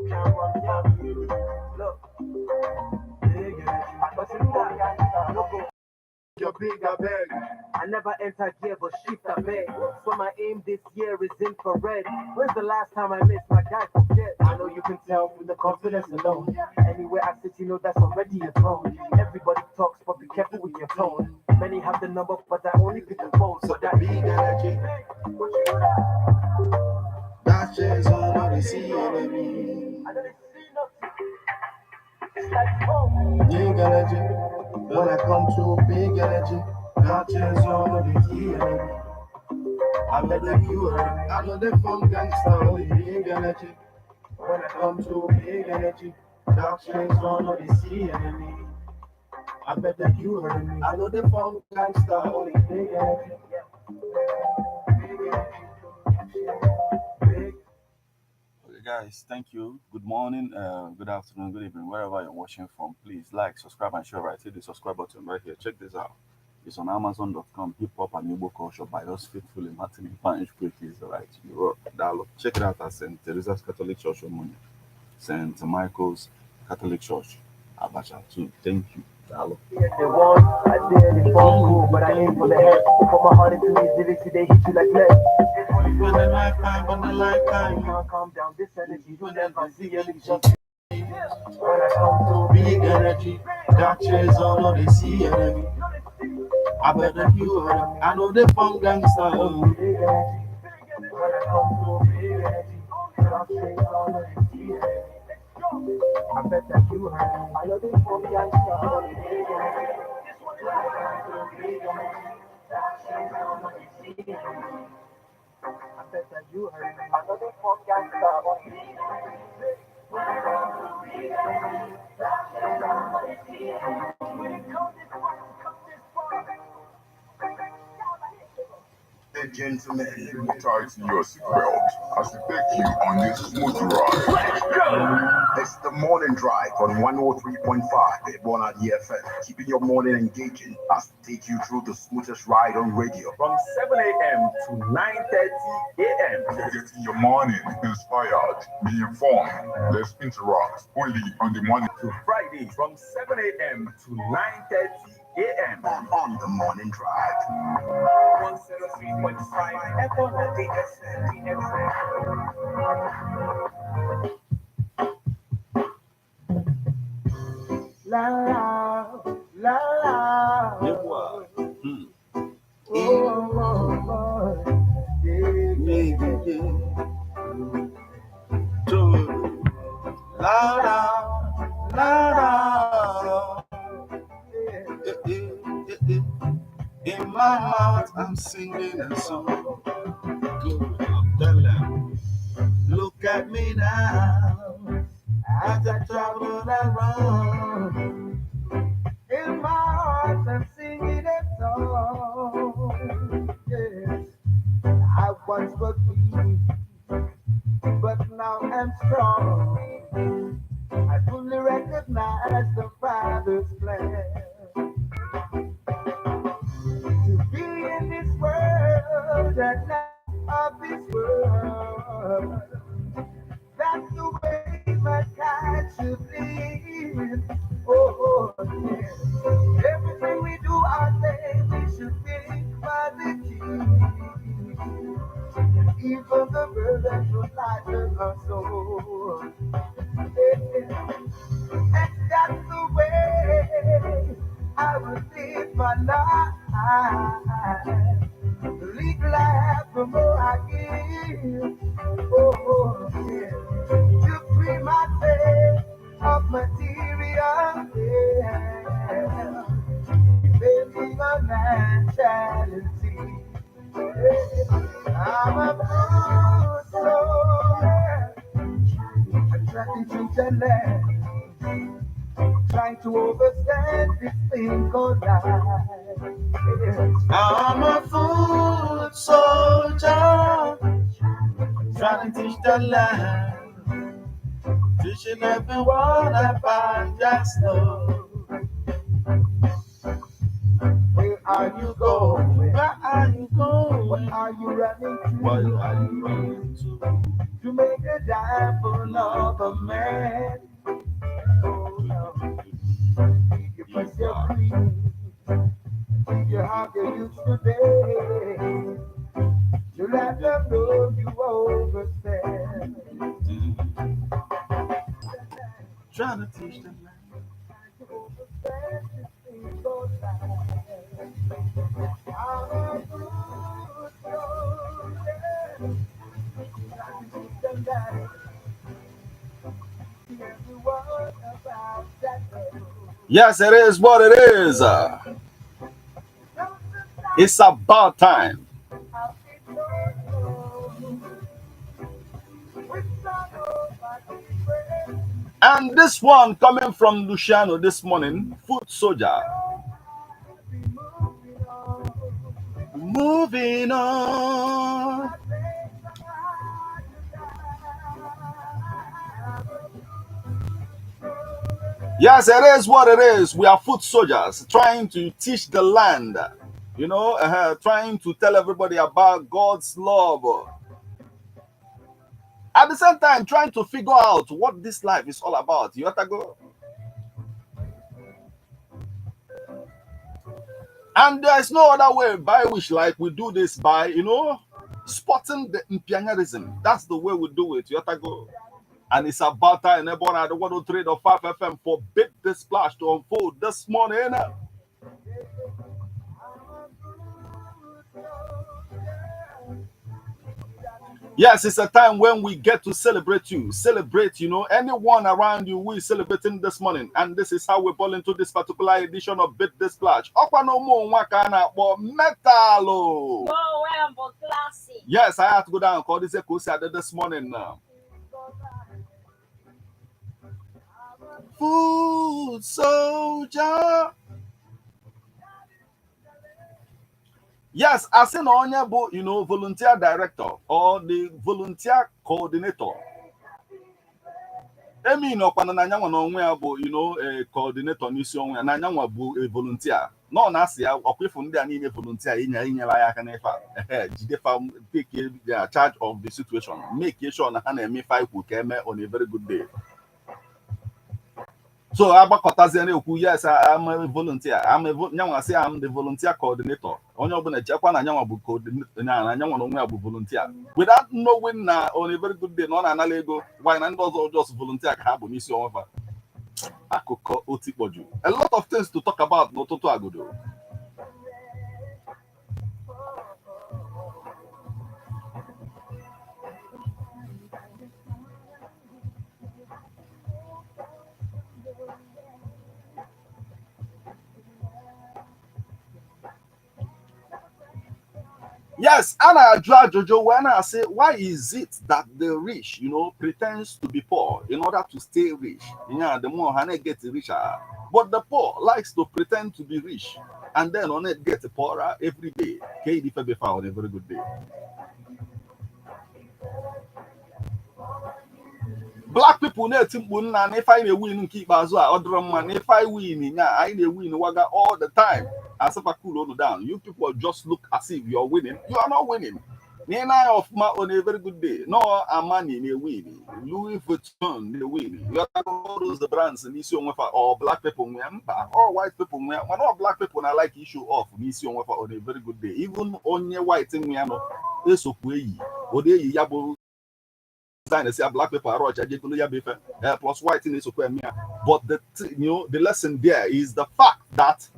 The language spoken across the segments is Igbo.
Can't run from me. Look, big energy. But you that, no go. Your big I beg. I never enter gear, but shift I beg. So my aim this year is infrared. When's the last time I missed my guy? Forget. I know you can tell from the confidence alone. Anywhere I sit, you know that's already a throne. Everybody talks, but be careful with your tone. Many have the number, but I only pick the phone. So So that big energy. what you do that? That shit's on all they see enemy. I don't see nothing. It's like oh. Big energy. When I come to big energy, that shit's on all they see enemy. I bet that you heard. I know they from gangster, only big energy. When I come to big energy, dark shades on all they see enemy. I bet that you heard me. I know they from gangster, only big energy. Big energy. Big. Okay, guys, thank you. Good morning, good afternoon, good evening, wherever you're watching from. Please like, subscribe, and share. Right, hit the subscribe button right here. Check this out. It's on Amazon.com. Hip Hop and Igbo Culture by yours faithfully, Martin Panish Quickly. Right, Europe. Dialogue. Check it out at St. Teresa's Catholic Church, Omonia. St. Michael's Catholic Church, Abacha too. Thank you. Dialogue. They want, I did, they fall cool, but I aim for the head. Put my heart into these lyrics, they hit you like lead. This one is When the lifetime, when the lifetime. Can't calm down this energy, you never see energy. When I come through, Big energy, dark shades on all they see enemy. I bet that you heard me. I know they from gangster. Oh. big energy. When I come through, big energy. Dark shades on the see energy. I bet that you heard me. I know they from gangster, only big energy. When I come through, big energy. Dark shades on the see energy. I bet that you heard me. I know they from gangster, only big energy. When I come through, big energy. Dark shades on the see energy. When it come this far, come this far. And gentlemen, tighten your seatbelt as we take you on this smooth ride. It's the morning drive on 103.5 Ebona DFM, keeping your morning engaging as we take you through the smoothest ride on radio. From 7 a.m. to 9:30 a.m. Getting your morning inspired, be informed. Let's interact only on the morning To Friday from 7 a.m. to 9:30 a.m. on the morning drive. 103.5 Ebona DSM. La la la la. Yeah, boy. Hmm. Oh, oh, oh. Yeah, Yeah, yeah, yeah. Two. La la la la. yeah. Eh, eh, eh, eh. In my heart, I'm singing a song. Good. Tell them. Look at me now as I travel and run. In my heart, I'm singing a song. Yes, I once was weak, but now I'm strong. I fully recognize the Father's plan. To be in this world and not of this world. That's the way mankind should live. Oh, yeah. Everything we do, I say we should think positive. Even the burdens will lighten our soul. Yeah. And that's the way I will live my life. The little I have, the more I give. Oh, yeah. To free myself of material yeah. Depending on naturality. Yeah. I'm a good soul. I'm trying to intellect, trying to overstand this thing called life. Yeah. I'm a foot soldier trying to teach the land, teaching everyone about just know. Where are you going? Where are you What going? are you running What to? are you running to? To make a dime for another a man. Oh, no. You press your cream. You have your youth today. To let them know you overstand. Trying to teach them. Yes, it is what it is. It's about time. And this one coming from Luciano this morning, Foot Soldier. Moving on. Yes, it is what it is. We are foot soldiers trying to teach the land, trying to tell everybody about God's love. At the same time, trying to figure out what this life is all about. You have to go. And there is no other way by which, like, we do this by, spotting the impianyarism. That's the way we do it. You have to go. And it's about time everyone at the 103.5 FM for Big This Splash to unfold this morning. Yes, it's a time when we get to celebrate you. Celebrate, anyone around you we celebrating this morning. And this is how we ball into this particular edition of Bit This Splash. Ọkwa na ụmụ nwa ka a na-akpọ metalụ. Mo bụ classic. Yes, I had to go down and call this ka o si adị this morning now. Food soldier. Yes, asị na onye bụ, volunteer director or the volunteer coordinator. Emi nọkwana na anyanwa na onwe ya bụ, a coordinator n'isi onwe ya na anyanwa bụ a volunteer. Nọ na asị ya ọkwa ịfụ ndị a niile volunteer inyere ya aka n'ife a. Jide fa, take their charge of the situation, make sure na ha na-eme ife anyị kwu ka eme on a very good day. So agbakọtazie na-ekwu, yes, I'm a volunteer, nyanwa sị I'm the volunteer coordinator. Onye ọbụla echekwa na nyanwa bụ coordinator, na nyanwa na onwe ya bụ volunteer without knowing na on a very good day na ọ na-anala ego why na ndị ọzọ just volunteer ka ha bụ n'isi onwe fa. Akụkọ otikpọju, a lot of things to talk about n'ụtụtụ agodo. Yes, a na-ajụ ajụjụ wee na-asị, why is it that the rich, pretends to be poor in order to stay rich? Yeah, the more ha na-get richer, but the poor likes to pretend to be rich and then ọ na-get poorer every day. Ka ife befa on a very good day. Black people na-eti mkpu nna na ife anyị na-ewin nke ikpeazụ a ọ dịrọ mma na ife anyị win nya anyị na-ewin waga all the time. Asịfa cool unu down. You people just look as if you're winning. You are not winning. Na ị na-anya ọfụma on a very good day, no Armani na-ewin, Louis Vuitton na-ewin, you are all those brands n'isi onwe fa. Or black people nwe mba, all white people nwe, mana all black people na like issue off n'isi onwe fa on a very good day. Even onye white nwe ya nọ esokwu eyi ụdị eyi ya bụ design si black people arụ ọcha jegolo ya bụ ife, plus white na-esokwa eme ya. But the you know the lesson there is the fact that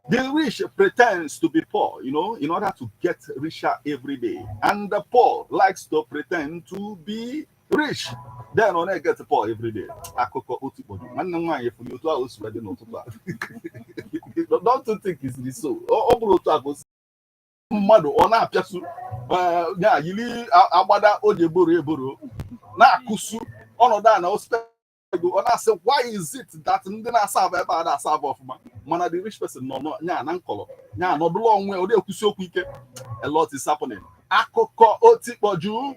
the rich pretends to be poor, in order to get richer every day, and the poor likes to pretend to be rich, then ọ na-get poor every day. Akụkọ otu kpọjụ nwanne m nwaanyị efuli otu ahụ o si wee dị n'ụtụtụ a. Don't you think it's so? Ọ bụrụ otu a ka o si mmadụ ọ na-apịasu ya yiri agbada o ji eboro eboro na-akụsu ọnọdụ a na ospe ego ọ na-asị, why is it that ndị na-asa abụ ebe a na-asa abụ ọfụma, mana the rich person nọ nya na nkọlọ nya nọdụlụ onwe ọ na-ekwusi okwu ike? A lot is happening. Akụkọ otikpọju.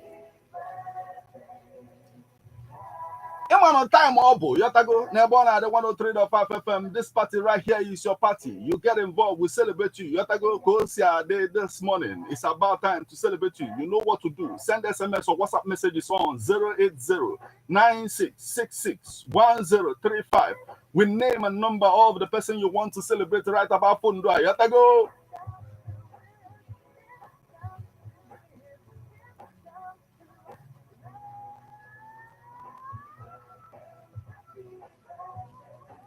Ịma na time ọ bụ yotago n'ebe ọ na-adị 103.5 FM. This party right here is your party. You get involved, we celebrate you. Yotago ka o si adị this morning. It's about time to celebrate you. You know what to do. Send SMS or WhatsApp messages on 080 9666 1035. We name and number of the person you want to celebrate right about phone. Yotago.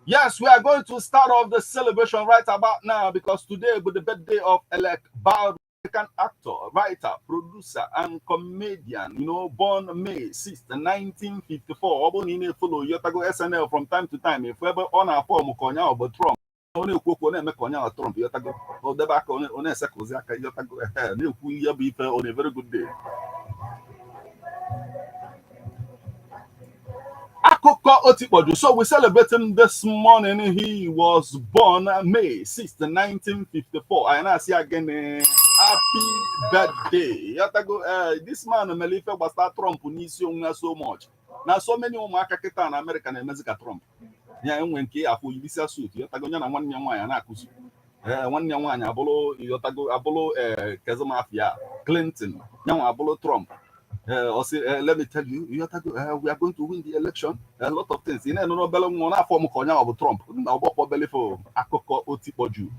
Yes, we are going to start off the celebration right about now because today will be the birthday of Alec Baldwin, American actor, writer, producer, and comedian. Born May 6th, 1954. Ọ bụrụ na ị na-follow Yotago SNL from time to time, if ebe ọ na-afọm ka onye ahụ bụ Trump, ọ na-ekwu okwu, ọ na-eme ka onye ahụ Trump, Yotago, ọ debe aka, ọ na-esekụzi aka, Yotago, ehe, na-ekwu ihe bụ ife on a very good day. Akụkọ Otikpoju. So we celebrate him this morning. He was born May 6th, 1954. And I say again, happy birthday. Yatago, this man mere ife gbasara Trump n'isi onwe ya so much. Na so many ụmụaka kịta na America na-emezi ka Trump. Ya enwe nke afọ yirisia suit. Yatago ya na nwanne ya nwaanyị na-akụzi. Nwanne ya nwaanyị abụrụ Yotago abụrụ Kezemafia Clinton. Ya nwa abụrụ Trump. Or say, let me tell you, we are going to win the election. A lot of things. Ị na-enụrụ obele nwa n'afọ m ka onye ahụ bụ Trump na ọgbọkpọ obele akụkọ otikpọju.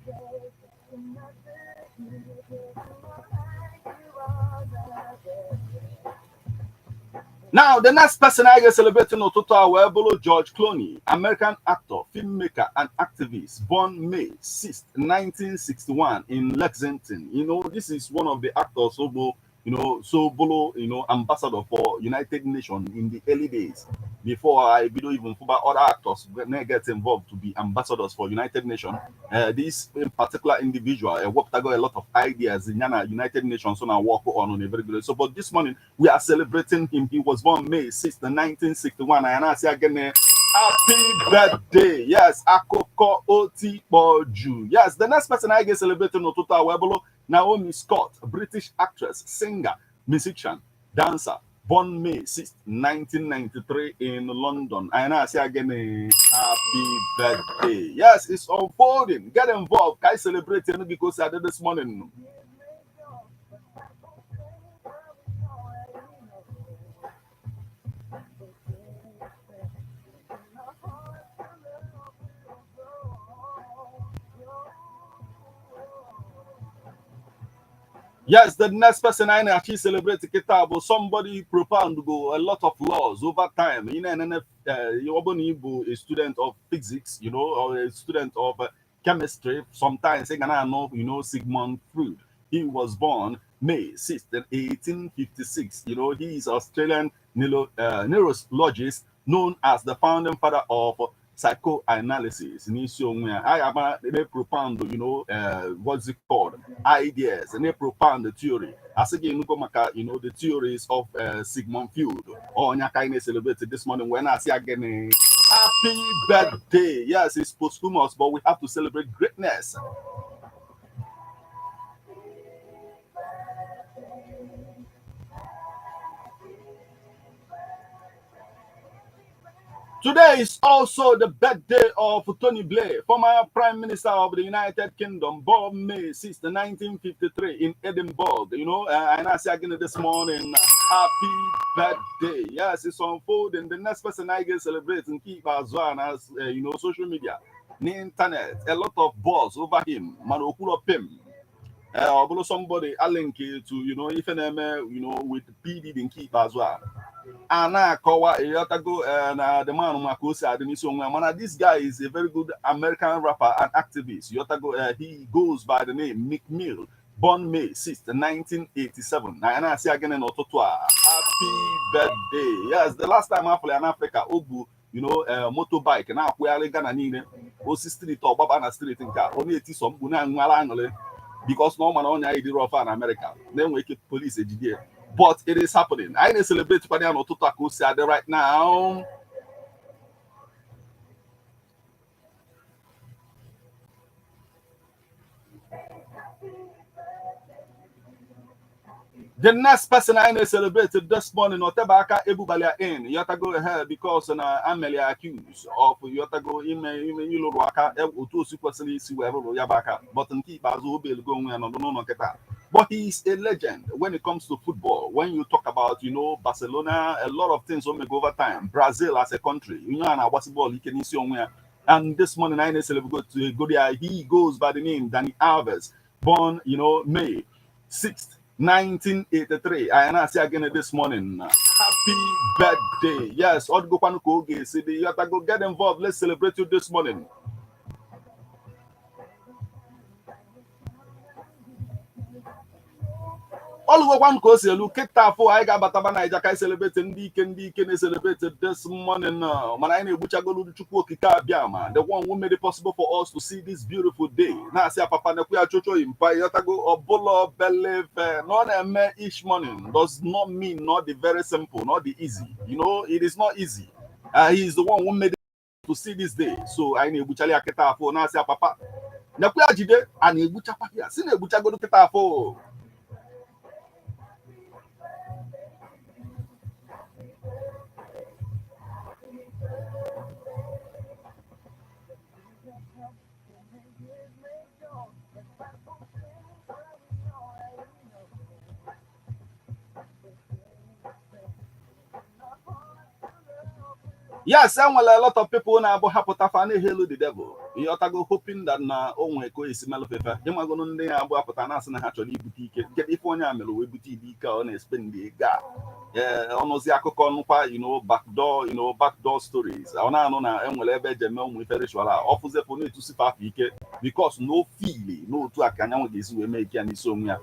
Now, the next person I get celebrating n'ụtụtụ a wee bụrụ George Clooney, American actor, filmmaker, and activist, born May 6, 1961 in Lexington. This is one of the actors who go, so bolo, ambassador for United Nations in the early days before I don't even about other actors may get involved to be ambassadors for United Nations. This in particular individual worked got a lot of ideas in Yana United Nations, so now work on a very good. So, but this morning we are celebrating him. He was born May 6, 1961. And I say again, happy birthday. Yes, Akoko Otikpoju. Yes, the next person I get celebrating n'ụtụtụ a wee bụrụ Naomi Scott, British actress, singer, musician, dancer, born May 6, 1993 in London. And I say again, happy birthday. Yes, it's unfolding. Get involved. Can I celebrate because I did this morning? Yes, the next person I actually celebrate kịta bụ somebody propound go a lot of laws over time. NNF, you bụ a student of physics, or a student of chemistry. Sometimes ị ga na-anụ, Sigmund Freud. He was born May 6th, 1856. He is Australian neurologist known as the founding father of psychoanalysis. N'isi onwe ya, I ama propound, what's it called? Ideas, and they propound the theory. Asị gị nnukwu maka, the theories of Sigmund Freud. Onye aka anyị na-celebrate this morning when I say again, happy birthday. Yes, it's posthumous, but we have to celebrate greatness. Today is also the birthday of Tony Blair, former Prime Minister of the United Kingdom, born May 6, 1953 in Edinburgh. And I say again this morning, happy birthday. Yes, it's unfolding. The next person I get celebrating keep as well as, social media, the internet, a lot of buzz over him. Manokuro Pim. Ọ bụrụ somebody a link to, ife na-eme, with PDP nke ikpeazụ a a na-akọwa ịghọtago na the man maka o si adị n'isi onwe ya, mana this guy is a very good American rapper and activist. Ịghọtago, he goes by the name Meek Mill, born May 6, 1987. Na ya na-asị ya gịnị n'ụtụtụ a? Happy birthday. Yes, the last time afọ ya n'Africa, o bu motorbike na-akwụgharị Ghana niile, osi street ọgbaba na street nke a, ọ na-etiso mkpu na-aṅụara aṅụrị because na ọ mana ọnya ịdịrị ọfa na America na-enwe ike police ejide ya. But it is happening. Anyị na-celebrate kwana ya n'ụtụtụ a ka o si adị right now. The next person I na-celebrate this morning, otebe aka ebubalia in yotago ehe, because na amelia accused of yotago ime ịlụrụ aka otu osi kwesịrị isi wee rụrụ ya bụ aka, but nke ikpeazụ o belugo onwe ya nọdụ n'ụlọ nkịta. But he is a legend when it comes to football. When you talk about Barcelona, a lot of things o mego over time, Brazil as a country, a na-agbasi bọọlụ ike n'isi onwe ya. And this morning I na-celebrate to go there. He goes by the name Dani Alves, born May 6th, 1983. I na-asị again this morning, happy birthday. Yes, ọ dịgokwanụ ka oge esi dị. You go get involved. Let's celebrate you this morning. Ọlụgokwanụ ka o si elu kịta afọ anyị ga-abataba Naija ka anyị celebrate ndị ike, ndị ike na-celebrate this morning. Mana anyị na-egbuchagolu Chukwu Okike abịa ma the one who made it possible for us to see this beautiful day. Na-asị apapa nekwe ya chocho mpa ịghọtago ọbụla believe na ọ na-eme each morning does not mean not the very simple, not the easy. It is not easy. He is the one who made it to see this day, so anyị na-egbuchali ya kịta afọ na-asị apapa nekwe ya jide a na-egbuchakwa ya si na-egbuchagolu kịta afọ. Yes, enwere a lot of people na-abụ hapụta fa na-ehelu the devil, ịghọtago, hoping that na o nwee ka o esi melụ fefe. Ịmagonu ndị ya abụ apụta na-asị na ha chọrọ ibute ike. Kedu ife onye a mere wee bute ibe ike a ọ na-espend ego a? Ee, ọnụzi akụkọ nụkwa backdoor backdoor stories. Ọ na-anụ na enwere ebe eji eme ụmụ ife ritual a ọfụzefụ na-etusife afọ ike because no feel n'otu a ka anyanwụ ga-esi wee mee ike ya n'isi onwe ya.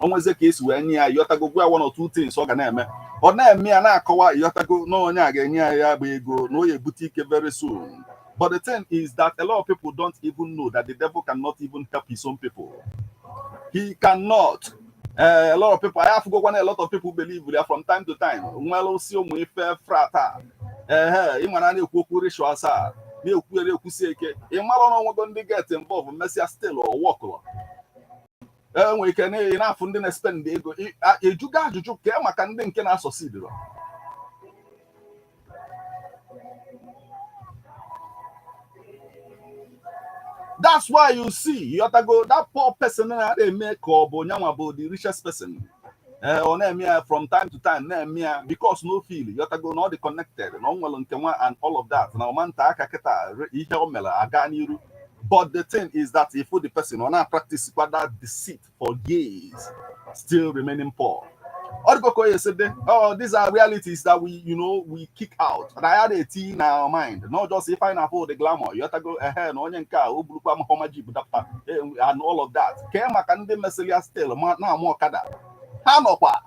Onweze ka esi wee nye ya, ịghọtago, gwa ya one or two things ọ ga na-eme, ọ na-eme ya na-akọwa, ịghọtago, na onye a ga-enye ya ya bụ ego na o ya ebute ike very soon. But the thing is that a lot of people don't even know that the devil cannot even help his own people. He cannot. A lot of people, I have go a lot of people believe that from time to time. Nwere si ụmụ ife frata. Ehe, ị mara na-ekwu okwu rituals a na-ekwu na-ekwusi ike. Ị mara na onwego ndị get involved mesịa still or work. E nwere ike na ị na-afụ ndị na-spend ego ejuga ajụjụ kee maka ndị nke na-asọsidịrọ. That's why you see, you that poor person na-eme ka ọ bụ nyanwa bụ the richest person. Ọ na-eme ya from time to time, na-eme ya because no feel yotago na ọ dị connected na ọ nwere nke nwa and all of that na ọma nta aka kịta ihe o mere aga n'iru. But the thing is that if the person ọ na-practice kwa that deceit for years, still remaining poor. Ọ yesterday, oh, these are realities that we you know we kick out na ya na-eti na our mind, not just if I na-afụ the glamour, yotago, ehe, na onye nke a o burukwa mahoma ji budapụta and all of that. Kee maka ndị mesịrị ya still ma na-amụ ọkada ha nọkwa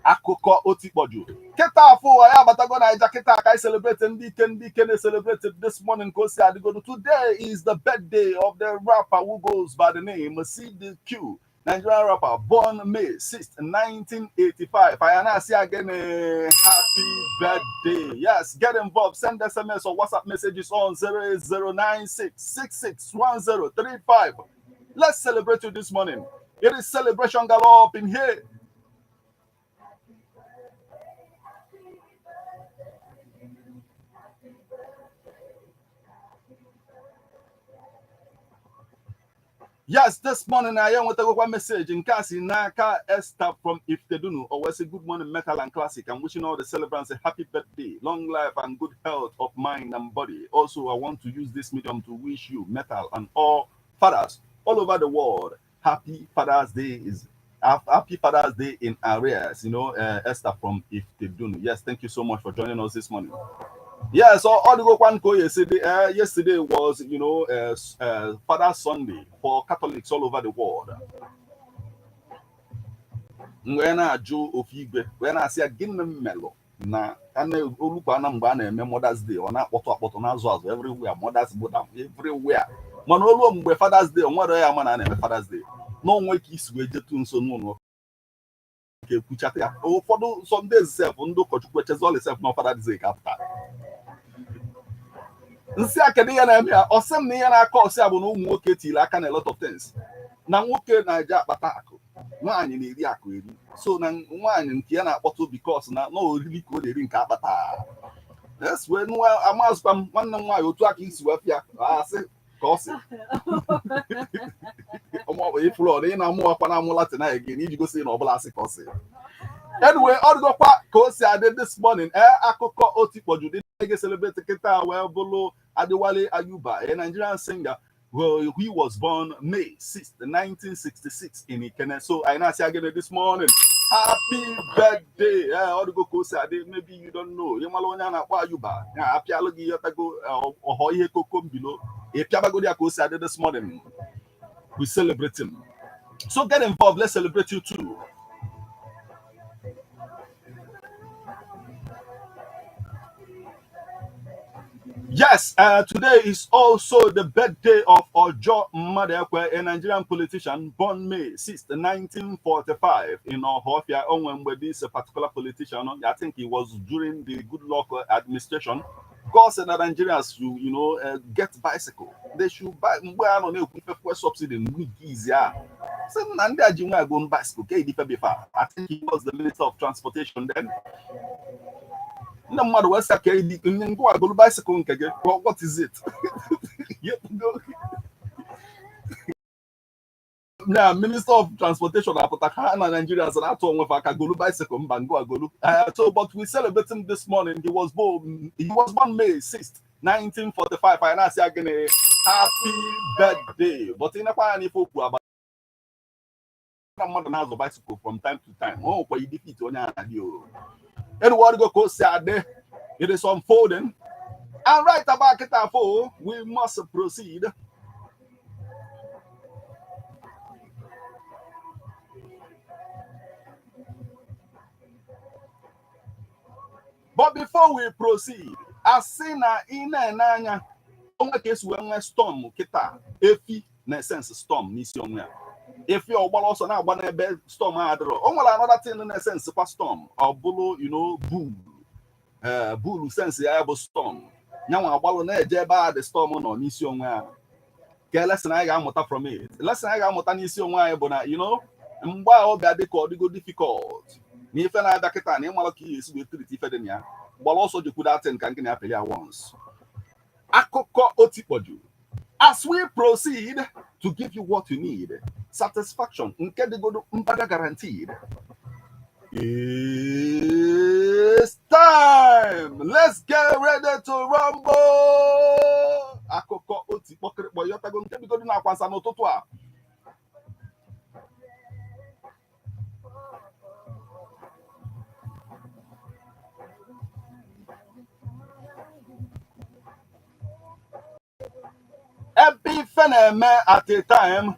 akụkọ otikpọju kịta afọ ụwa ya abatago Naija kịta ka anyị celebrate ndị ike, ndị ike na-celebrate this morning ka o si adịgodo. Today is the birthday of the rapper who goes by the name CDQ, Nigerian rapper, born May 6th, 1985. I announce again a happy birthday. Yes, get involved. Send SMS or WhatsApp messages on 08096661035. Let's celebrate you this morning. It is celebration galore up in here. Yes, this morning I am with a message in Kasi Naka Esther from Iftedunu. Always say good morning, Metal and Classic. I'm wishing all the celebrants a happy birthday, long life, and good health of mind and body. Also, I want to use this medium to wish you, Metal, and all fathers all over the world, happy Father's Day is happy Father's Day in arrears. Esther from Iftedunu. Yes, thank you so much for joining us this morning. Yeah, so all the go yesterday. Yesterday was, Father's Sunday for Catholics all over the world. Mgbe na-ajụ ofu igwe wee na-asị ya gịnị mmelụ na olukwa na mgbe a na-eme Mother's Day ọ na-akpọtụ akpọtụ na-azụ azụ everywhere, Mother's Buddha everywhere, mana oluo mgbe Father's Day o nwere ya ama na a na-eme Father's Day n'onwe ka isi wee jetu nso n'ụlọ ka ekwuchata ya. Ụfọdụ some days sef ndị ụkọchukwu echezọla sef na Father's Day ka apụta nsị a. Kedu ihe na-eme ya? Ọ sị m na ihe na-akọ ọsị a bụ na ụmụ nwoke tiri aka na a lot of things, na nwoke na-eje akpata akụ, nwaanyị na-eri akụ eri. So na nwaanyị nke ya na-akpọtụ because na oriri ka ọ na-eri nke akpata. Yes, wee nwa amazụkwa m nwanne m nwaanyị otu aka isi wee fịa asị ka ọ sị ifuru ọ ị na-amụ akwa na-amụ Latin again iji gosi na ọbụla asị ka ọ sị. Anyway, ọ dịgokwa ka o si adị this morning. Ee, akụkọ otikpọju dị ga-celebrate kịta wee bụrụ Adewale Ayuba, a Nigerian singer. Well, he was born May 6th, 1966 in Ikene. So I now say again this morning, happy birthday. Yeah, all the go ko say maybe you don't know. You malo onye na-akpọ Ayuba. Ya apịalụ gị yotago ọhọ ihe koko mbilo. Ị pịabagodi ya ka o si adị this morning. We celebrate him. So get involved. Let's celebrate you too. Yes, today is also the birthday of Ojo Madekwe, a Nigerian politician born May 6, 1945 in Ohofia. Onwembe, this particular politician, I think he was during the Goodluck administration. God said that Nigerians should, get bicycle. They should buy. Mgbe a nọ na-ekwu ife fuel subsidy izi a. Sị na ndị a ji nwa go bicycle, ka ife befa. I think he was the minister of transportation then. Ndị mmadụ wee sị ka ngwa agolu bicycle nke gị. What is it? Na minister of transportation apụta ka ha na Nigeria sị na-atụ onwe fa aka golu bicycle mba ngwa golu. So but we celebrate him this morning. He was born May 6th, 1945. Anyị na-asị ya gịnị? Happy birthday. But ị nakwa ya n'ife okwu aba na mmadụ na-azụ bicycle from time to time. O nwekwa idefit onye a na-adị o. Anyway, go ko si adị. It is unfolding. And right about Kitafo, we must proceed. But before we proceed, asị na ị na-ene anya onwe ka esi wee nwee storm kịta efi na essence storm n'isi onwe ya. Efi ọgbara ọsọ na-agba n'ebe storm a adịrọ. O nwere another thing na essence kwa storm ọ bụrụ bull. Bull sense ya bụ storm. Nyanwa agbalụ na-eje ebe a dị storm nọ n'isi onwe ya. Ka lesson anyị ga-amụta from it. Lesson anyị ga-amụta n'isi onwe anyị bụ na mgbe a ọ bịa dị ka ọ dịgo difficult na ife na-abịa kịta na ịmara ka ihe esi wee treat ife dị na ya gbara ọsọ jekwu datin ka nkịna apịlị ya once. Akụkọ otikpọju. As we proceed to give you what you need, satisfaction nke dịgodo mbaga guaranteed. It's time. Let's get ready to rumble. Akụkọ otikpọkịrịkpọ yọtago nke bigodo na-akwasa n'ụtụtụ a. Ebe ife na-eme at a time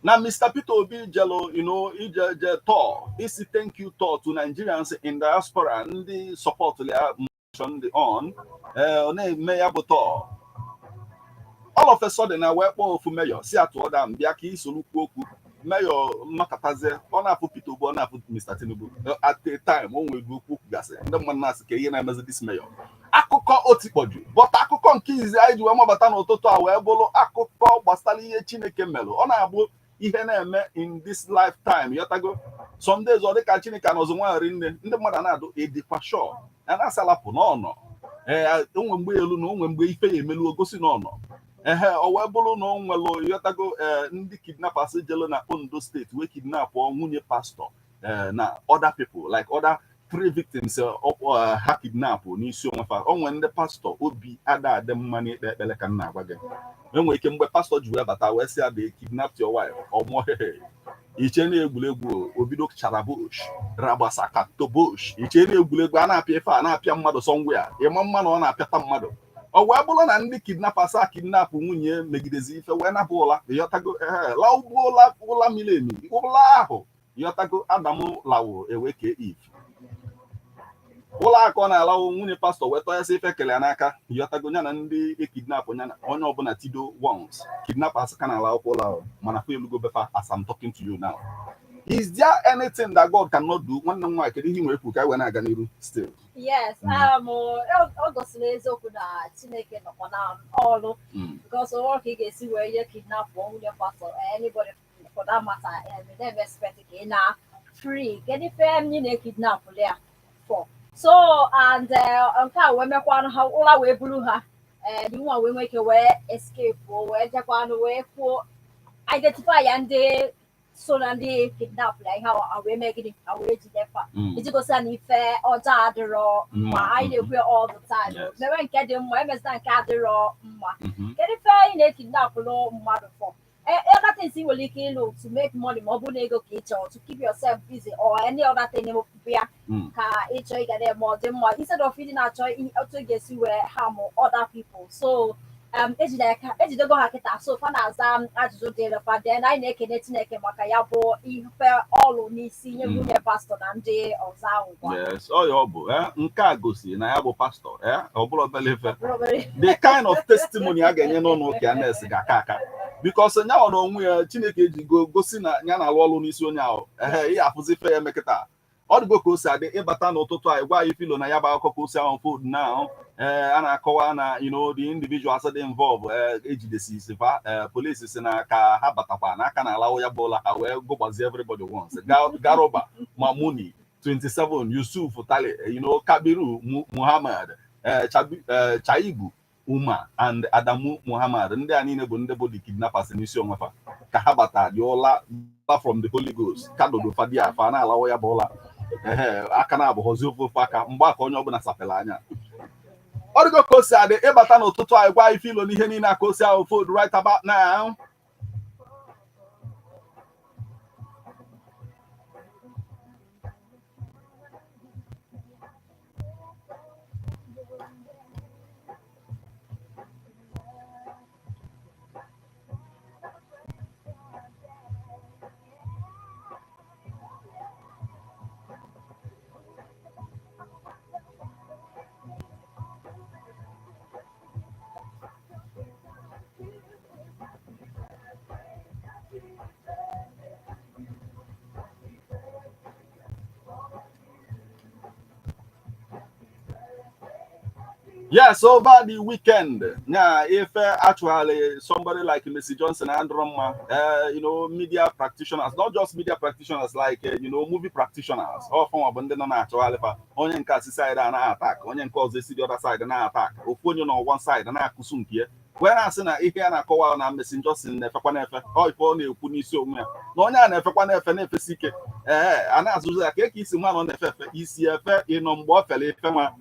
na Mr. Peter Obi jelo ije je tour isi thank you tour to Nigerians in diaspora ndị support ya motion dị on ọ na-eme ya bụ tour. All of a sudden na wee kpọọ ofu mayor si atụọ da mbịa ka isoro kwuo okwu. Mayor mmakatazie ọ na-afụ Peter Obi ọ na-afụ Mr. Tinubu at a time o nwere okwu gasị ndị mmadụ na-asị ka ihe na-emezi this mayor. Akụkọ otikpọju but akụkọ nke izi anyị ji wee mabata n'ụtụtụ a wee bụrụ akụkọ gbasara ihe Chineke melụ. Ọ na-abụ ihe na-eme in this lifetime yọtago some days ọ dịka Chineke anọzụ nwaghari nne ndị mmadụ na-adụ ịdịkwa sure na na-asalapụ n'ọnọ ee onwe mgbe elu na onwe mgbe ife ya emelu ogosi n'ọnọ ehe ọ wee bụrụ na o nwelụ yọtago ndị kidnappers jelu na Ondo steeti wee kidnap nwunye pastọ na other people like other three victims ha kidnap n'isi onwe fa. Onwe ndị pastọ obi ada adị mma n'ikpe ekpere ka m na-agwa gị. Enwere ike mgbe pastọ ji wee bata wee sị ya they kidnapped your wife ọmụọ hehe iche na-egwuregwu obido charabush rabasakatobush iche na-egwuregwu a na-apịa ife a na-apịa mmadụ sọngwa ịma mma na ọ na-apịata mmadụ. Ọ wee bụrụ na ndị kidnappers a kidnap nwunye megidezi ife wee napụ ụla yọtago ehe laugbuo ụla ụla miri emi ụla ahụ yọtago Adamu lawo ewe kee Eve. Ụlọ akụ ọ na-alawụ nwunye pastọ wee tọnyesị ife kele ya n'aka yọtago ya na ndị ekidnap ya na onye ọbụla tido once kidnappers ka na-ala akwụkwọ ụlọ ahụ mana fa elugo befa as I'm talking to you now. Is there anything that God cannot do? Nwanne m nwaanyị kedu ihe ị nwere ikwu ka anyị wee na-aga n'iru still? Yes, ọ gosiri eziokwu na Chineke nọkwa na ọrụ because ọ ka ị ga-esi wee nye kidnap nwunye pastor, anybody for that matter, na-eme expect ka ị na Free, kedu ife anyị na-ekidnap ya for? So and nke a wee mekwanụ ha ụra wee buru ha, the woman wee nwee ike wee escape, wee jekwanụ wee kwuo, identify ya ndị so na ndị kidnap ya. Ihe a wee mee gịnị? Ha wee jide fa iji gosi ya na ife ọjọọ adịrọ mma. Anyị na-ekwu ya all the time. Mewe nke dị mma, emezina nke adịrọ mma. Kedu ife anyị na-ekidnapụrụ mmadụ for? Other things ị nwere ike ịlụ to make money, ma ọ bụrụ na ego ka ị chọrọ, to keep yourself busy or any other thing bịa ka ị chọọ ịga na-eme, ọ dị mma, instead of ịdị na-achọ otu ị ga-esi wee harm other people. So ejidego ha kịta, so fa na-aza ajụjụ dịrị fa. Then anyị na-ekene Chineke maka ya bụ ife ọlụ n'isi nye nwunye pastọ na ndị ọzọ ahụ kwa. Yes, ọ ya ọ bụ nke a gosi na ya bụ pastọ, ọ bụrụ obere ife. The kind of testimony a ga-enye n'ụlọ ụka ya nes ga-aka aka, because nya ọ na onwe ya Chineke eji gosi na ya na-alụ ọrụ n'isi onye ahụ. Ehe, ihe afụzi ife ya emekịta, ọ dịgo ka o si adị. Ịbata n'ụtụtụ a, gwa anyị filo na ya bụ akụkọ ka o si unfold now. Ee, a na-akọwa na the individuals dị involved, ejidesi isifa. Police si na ka ha batakwa n'aka na alawo ya bụla ha wee gụgbazie everybody once. Garuba Mamuni, 27, Yusuf Tali, Kabiru Muhammad, Chaibu Umar and Adamu Muhammad. Ndị a niile bụ ndị bụ the kidnappers n'isi onwe fa. Ka ha bata dị ụla from the Holy Ghost kadodo fadi afa na-alawo ya bụ ụla. Ehe, aka na-abụghọzi ofe ofe aka mgbe aka onye ọbụla sapere anya. Ọ dịgo ka o si adị. Ịbata n'ụtụtụ anyị, gwa anyị filo n'ihe niile aka o si ahụ food right about now. Yes, over the weekend, yeah, if actually somebody like Mercy Johnson and Roma, media practitioners, not just media practitioners, like movie practitioners, all from ndị nọ na-achọgharị fa. Onye nke a si side a na-attack, onye nke ọzọ esi the other side na-attack, ofu onye nọ one side na-akụsu nke ya, wee na-asị na ihe a na-akọwa na Mercy Johnson na-efekwa na-efe ọ ife ọ na-ekwu n'isi onwe ya, na onye a na-efekwa na-efe na-efesi ike. Ee, a na-azụzụ ya ka eke isi nwa nọ na-efe efe isi efe ịnọ mgbe ọ fere efe nwa.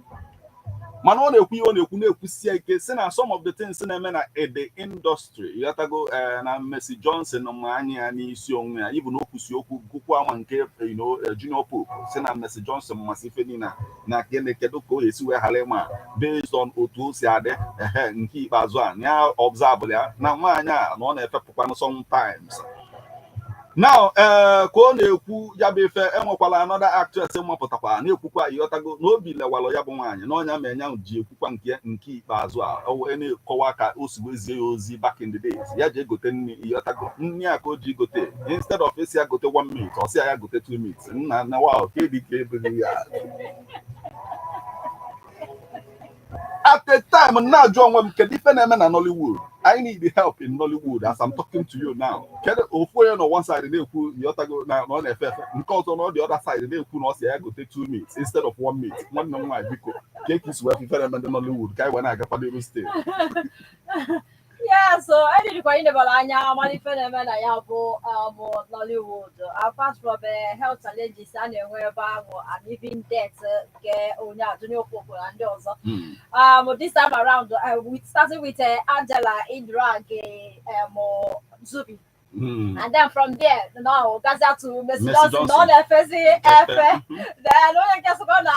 Mana ọ na-ekwu ihe ọ na-ekwu, na-ekwusi ike si na some of the things na-eme na the industry, ịghọtago, na Mercy Johnson ma anya ya n'isi onwe ya ịbụ na o kwusi okwu gụkwa ama nke Junior Pope si na Mercy Johnson masị ife niile na gịnị, kedu ka o esi wee ghara ịma based on otu o si adị. Ehe, nke ikpeazụ a ya observe ya na nwaanyị a na ọ na-efepụkwanụ sometimes now. Ee, ka ọ na-ekwu ya bụ ife, enwekwala another actress mapụtakwa na-ekwukwa, ịghọtago, na obi lewalụ ya bụ nwaanyị n'ọnya ma enya ji ekwukwa nke ikpeazụ a. O wee na-ekọwa ka o si wezie ya ozi back in the days, ya ji egote nri, ịghọtago, nri a ka o ji gote, instead of esi ya gote one meat, ọ sị ya gote two meat. Nna na wow, ka ebughị ya at the time na-ajụ onwe m, kedu ife na-eme na Nollywood? I need help in Nollywood as I'm talking to you now. Kedu ofu onye nọ one side na-ekwu, ịghọtago, na ọ na-efe efe, nke ọzọ na the other side na-ekwu na ọ si ya gote two meats instead of one meat? Nwanne m nwaanyị, biko, ka eke isi wee ife na-eme ndị Nollywood ka anyị wee na-agakwa n'iru steeti. Yeah, so edidikwa inebara anya amara ife na-eme na ya bụ Nollywood, apart from health challenges a na-enwe ebe ahụ and even death nke onye a Junior Pope na ndị ọzọ. This time around, we starting with Angela Indra nke Zubi and then from there now gazia to Mercy Johnson na ọ na-efezi efe. Then onye nke sịkwa na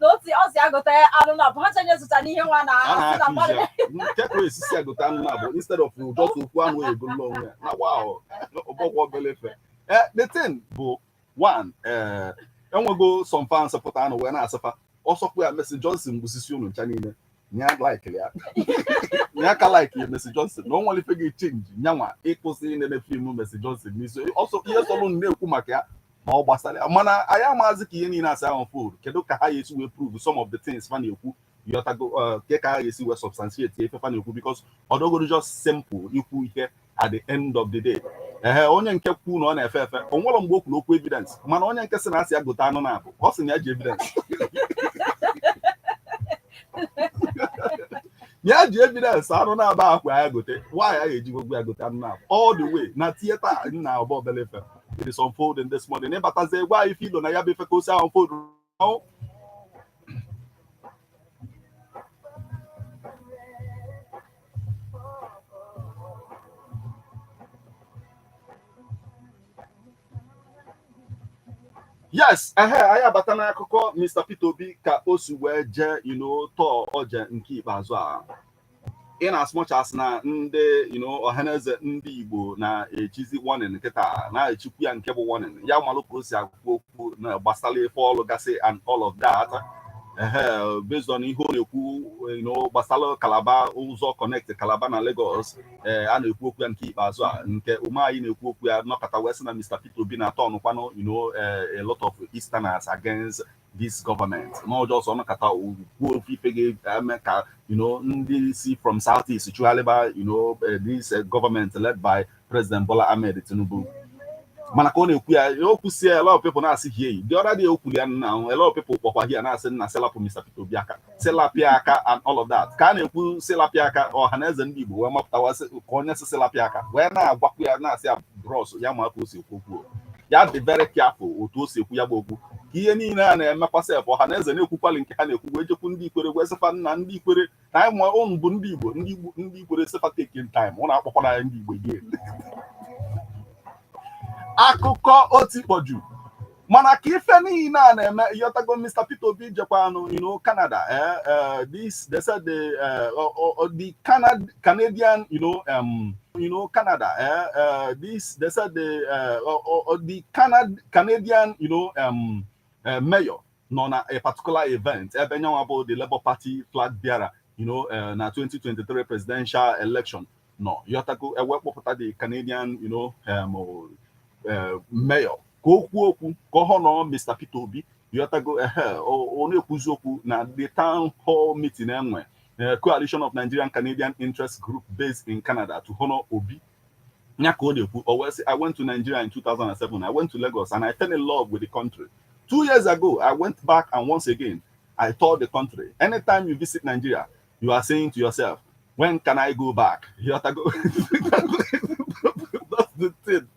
otu ọ si agote anụ na abụ ha chenye zụta n'ihe nwa na a asị na mmadụ na-akụzi ya nke ka esisi agote anụ na abụ instead of just okwu anụ egolo onwe ya na wow, ọgbọgwọ obere ife. The thing bụ one, enwego some fans pụta anụ wee na-asịfa ọsọkwa ya Mercy Johnson gbusisi unu ncha niile nya like ya nya ka like ya Mercy Johnson na o nwere ife ga-echange nyanwa ịkwụsị inene film Mercy Johnson n'isi ọsọ ihe sọrọ na-ekwu maka ya ma ọ gbasara ya. Mana anyị amaghịzị ka ihe niile asị ahụ food, kedu ka ha ga-esi wee prove some of the things fa na-ekwu, yọtago, ke ka ha ga-esi wee substantiate ife fa na-ekwu, because ọdọgoro just simple ikwu ihe at the end of the day. Ehe, onye nke kwu na ọ na-efe efe, o nwere mgbe o kwuru okwu evidence, mana onye nke sị na asị ya gote anụ na abụ, ọ sị na ya ji evidence, ya ji evidence anụ na-aba akwa ya gote. Why ya eji gwegwu ya gote anụ na-abụ all the way na theater nna ọba obele ife. It is unfolding this morning. Ịbatazie, gwa anyị filo na ya bụ ife ka o si unfold. Yes, ehe, anyị abata n'akụkọ Mr. Peter Obi ka o si wee jee tọọ oje nke ikpeazụ a, in as much as na ndị Ọhaneze ndị Igbo na-echizi warning nkịta, na-echikwu ya nke bụ warning ya malụ ka o si akwụkwọ okwu na gbasara ife ọlụ gasị and all of that. Ehe, based on ihe ọ na-ekwu gbasara Calabar, ụzọ connect Calabar na Lagos, ee, a na-ekwu okwu ya nke ikpeazụ a, nke ume anyị na-ekwu okwu ya nọkọta wee sị na Mr. Peter Obi na-atọ ọnụkwanụ a lot of Easterners against this government n'ọjọọ ọsọ nọkọta kwuo ofe ife ga-eme ka ndị si from South East chụgharịba this government led by President Bola Ahmed Tinubu. Mana ka ọ na-ekwu ya, o kwusie, a lot of people na-asị hie. The other day o kwuru ya nna, a lot of people kpọkwa hie na-asị nna selapụ Mr. Peter Obi aka, selapịa aka and all of that. Ka a na-ekwu selapịa aka, ọha na eze ndị Igbo wee mapụtawa ka onye si selapịa aka wee na-agwakwu ya, na-asị ya bros ya ma ka o si ekwu okwu ya, dị very careful otu o si ekwu ya bụ okwu, ka ihe niile a na-emekwa sef. Ọha na eze na-ekwukwali nke ha na-ekwu, wee jekwu ndị Ikwere wee sịfa nna ndị Ikwere na anyị ma ụnụ bụ ndị Igbo, ndị Igbo, ndị Ikwere sịfa taking time, ụnụ akpọkwara anyị ndị Igbo again. Akụkọ otikpọju, mana ka ife niile a na-eme, yọtago, Mr. Peter Obi jekwanụ Canada. This they said the Canada Canadian Canada, this they said the Canada Canadian mayor nọ na a particular event ebe nyanwa bụ the Labour Party flag bearer na 2023 presidential election nọ, yọtago, ewe kpọpụta the Canadian mayor ka o kwuo okwu ka ọ hụ Mr. Peter Obi, yọtago. Ehe, ọ na-ekwuzi okwu na the town hall meeting enwe Coalition of Nigerian Canadian Interest Group based in Canada to honor Obi. Ya ka ọ na-ekwu, o wee sị, "I went to Nigeria in 2007. I went to Lagos and I fell in love with the country. 2 years ago, I went back and once again I toured the country. Anytime you visit Nigeria, you are saying to yourself, 'When can I go back?'" Yọtago? That's the thing.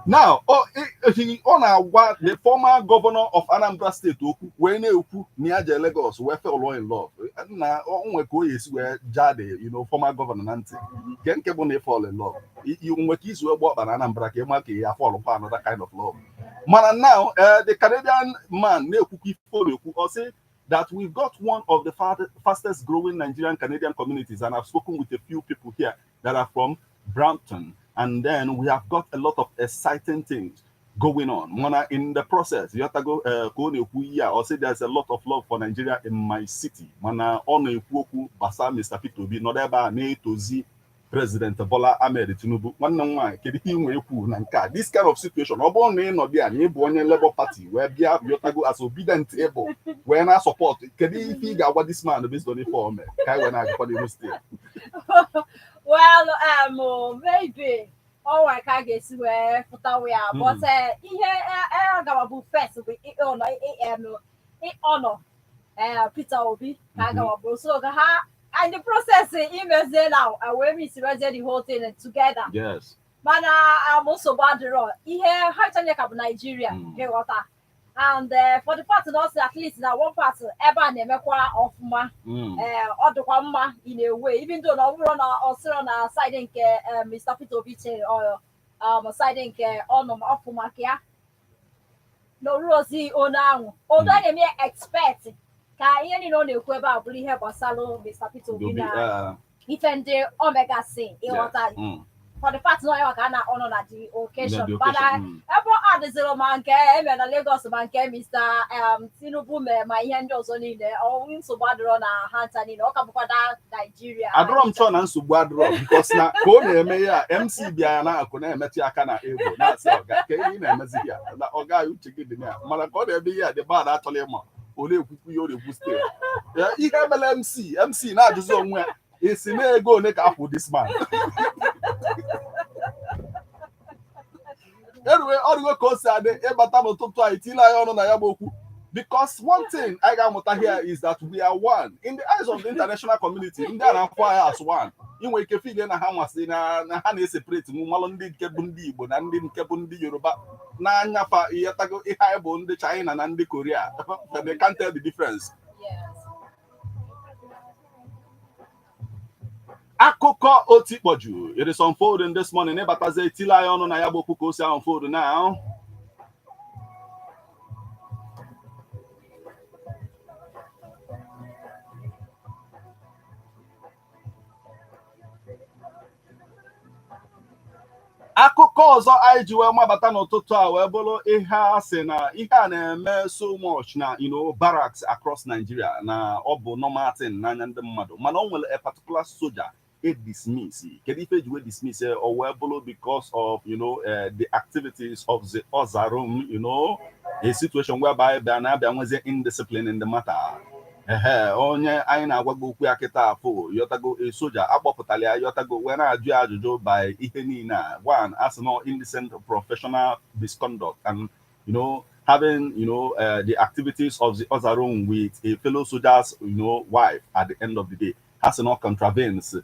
Now, ọ na-agwa the former governor of Anambra State okwu, wee na-ekwu na ya jee Lagos wee fell in love, na onwe ka o esi wee jaa the former governor na ntị nke bụ na fall in love nwe ka isi wee gba ọkpa na Anambra ka ịma ka ya fall kwa another kind of love. Mana now, the Canadian man na-ekwukwa ife ọ na-ekwu, ọ sị that we've got one of the fastest growing Nigerian Canadian communities, and I've spoken with a few people here that are from Brampton, and then we have got a lot of exciting things going on. Mana in the process, yotago, ka ọ na-ekwu ihe a, ọ sị there's a lot of love for Nigeria in my city. Mana ọ na-ekwu okwu gbasara Mr. Peter Obi nọdụ ebe a na-etozi President Bola Ahmed Tinubu. Nwanne m nwaanyị, kedu ihe ị nwere ekwu na nke a, this kind of situation? Ọ bụrụ na ị nọ bịa na ịbụ onye Labour Party wee bịa, yotago, as obedient ịbụ wee na-support, kedu ife ị ga-agwa this man based on ife o mere ka anyị wee na-agakwa n'ihu still? Well, maybe ọ nwere ka a ga-esi wee pụtawa ya, but ihe agara bụ first bụ ịọnọ Peter Obi ka agawa bụ so ka ha and the process imezie na wee misirezie the whole thing together. Mana nsogbu adịrọ, ihe ha chanye ka bụ Nigeria, ịghọta, and for the part na ọ sị at least na one part ebe a na-emekwa ọfụma. Ee, ọ dịkwa mma ị na-ewe, even though na ọ bụrụ na ọ sịrọ na side nke Mr. Peter Obi chere side nke ọnụ ọfụ maka ya na oruozi onu ahụ odo a na-eme expect ka ihe niile ọ na-ekwu ebe a bụrụ ihe gbasara Mr. Peter Obi Obi, na ife ndị o megasị, ịghọta, for the fact na ọ ka a na-ọnọ na the occasion. The Mana occasion. Ebe ọ adịzịrị ma nke eme na Lagos, ma nke Mr. Tinubu mee, ma ihe ndị ọzọ niile, ọ nsogbu adịrọ na ha ncha niile, ọ ka bụkwa na Naijiria. Adọrọ m chọọ na nsogbu adịrọ, because na ka ọ na-eme ya, MC bịa ya na-akụ na-emetụ aka na ego na-asị ọga ka ihe ị na-emezi ya na ọga ya uche gị dị na ya. Mana ka ọ na-eme ihe a, dị bad achọla ịma ọ na-ekwukwu ihe ọ na-ekwu still. Ya, ihe mere MC na-ajụzi onwe ya esi na ego ole ka akwụ this man. Anyway, ọ dịgo ka o si adị. Ịbata n'ụtụtụ a, itile anyị ọnụ na ya bụ okwu, because one thing I ga-amụta here is that we are one in the eyes of the international community. Ndị a na-afụ anyị as one. Inwe ike feel na ha nwasị na ha na-eseparate mmalụ ndị nke bụ ndị Igbo na ndị nke bụ ndị Yoruba n'anya fa. Ihe tago ihe anyị bụ ndị China na ndị Korea, they can't tell the difference. Yes. Akụkọ otikpọju, it is unfolding this morning. Ịbatazi, etile anyị ọnụ na ya bụ okwu ka o si unfold now. Akụkọ ọzọ anyị ji wee mabata n'ụtụtụ a wee bụrụ ihe a sị na ihe a na-eme so much na barracks across Nigeria, na ọ bụ normal thing n'anya ndị mmadụ, mana o nwere a particular soldier e dismiss. Kedu ife eji wee dismiss ya? O wee bụrụ because of the activities of the other room, a situation whereby bịa na-abịa nwezie indiscipline in the matter. Ehe, onye anyị na-agwa gị okwu ya kịta afọ yọtago, a soja akpọpụtara ya yọtago, wee na-ajụ ya ajụjụ by ihe niile a. One, asị no indecent professional misconduct and having the activities of the other room with a fellow soldier's wife. At the end of the day, has no contravenes